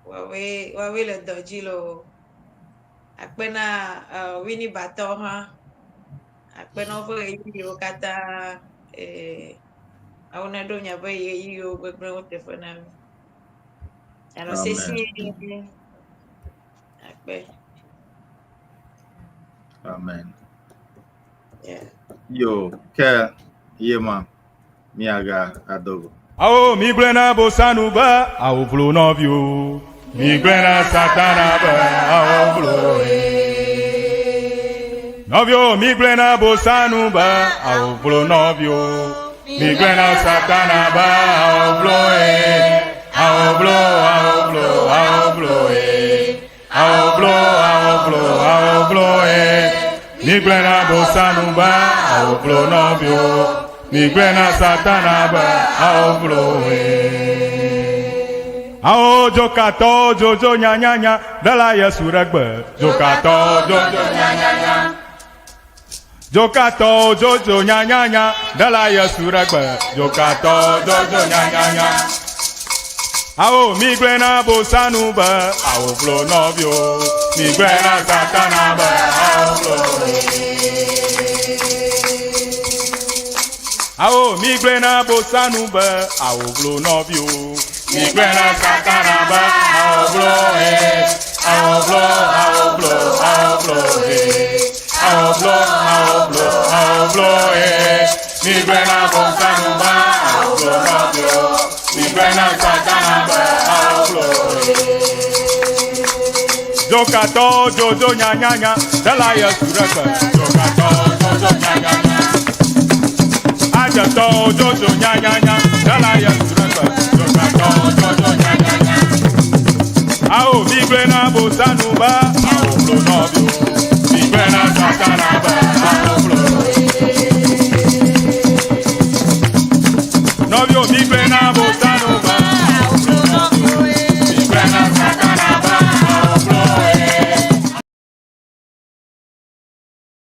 Woawoe woawoe le dɔ dzi loo. Akpe na Winnie Batɔ hã. Akpe na woƒe ɣeyiɣiwo katã. Awo ne ɖo miaƒe ɣeyiɣiwo gbegblẽwo teƒe na mi. Anɔ Amen. sesie. Akpe. Amen. Yeah. Yo, ke yema miaga adogo. Awo migblẽ na bosanu be awo vlo nɔviwo. Migblẽ na satana be awo vlo ye. Nɔviwo migblẽ na bosanu be awo vlo nɔviwo. Migblẽ na satana be awo vlo ye. Awo vlo, awo vlo, awo vlo ye. Awo vlo, awo vlo, awo vlo ye. Migblẽ na bosanu be awo vlo nɔviwo. Migblẽ na satana be awo vlo ye. Awo dzokatɔ dzodzo nyanyanya ɖela Yesu ɖe gbe. Dzokatɔ dzodzo nyanyanya. Dzokatɔ dzodzo nyanyanya ɖela Yesu ɖe gbe. Dzokatɔ dzodzo nyanyanya. Awo migblẽ na bosanu be awo vlo nɔviwo. Migblẽ na satana be awo vlo. Awo migblẽ na bosanu be awo vlo nɔviwo. Migblẽ na satana be awo vlo ye. Awo vlo, awo vlo, awo vlo ye. Awo vlo, awo vlo, awo vlo ye. Migblẽ na bosanu be awo vlo nɔviwo. Migblẽ na satana be awo vlo ye. Dzokatɔ dzodzo nyanyanya ɖela Yesu ɖe gbe. Dzokatɔ dzodzo nyanyanya. Adzetɔ dzodzo nyanyanya ɖela Yesu ɖe gbe. Dzokatɔ dzodzo nyanyanya. Awo migblẽ na bosanu be awo vlo nɔviwo.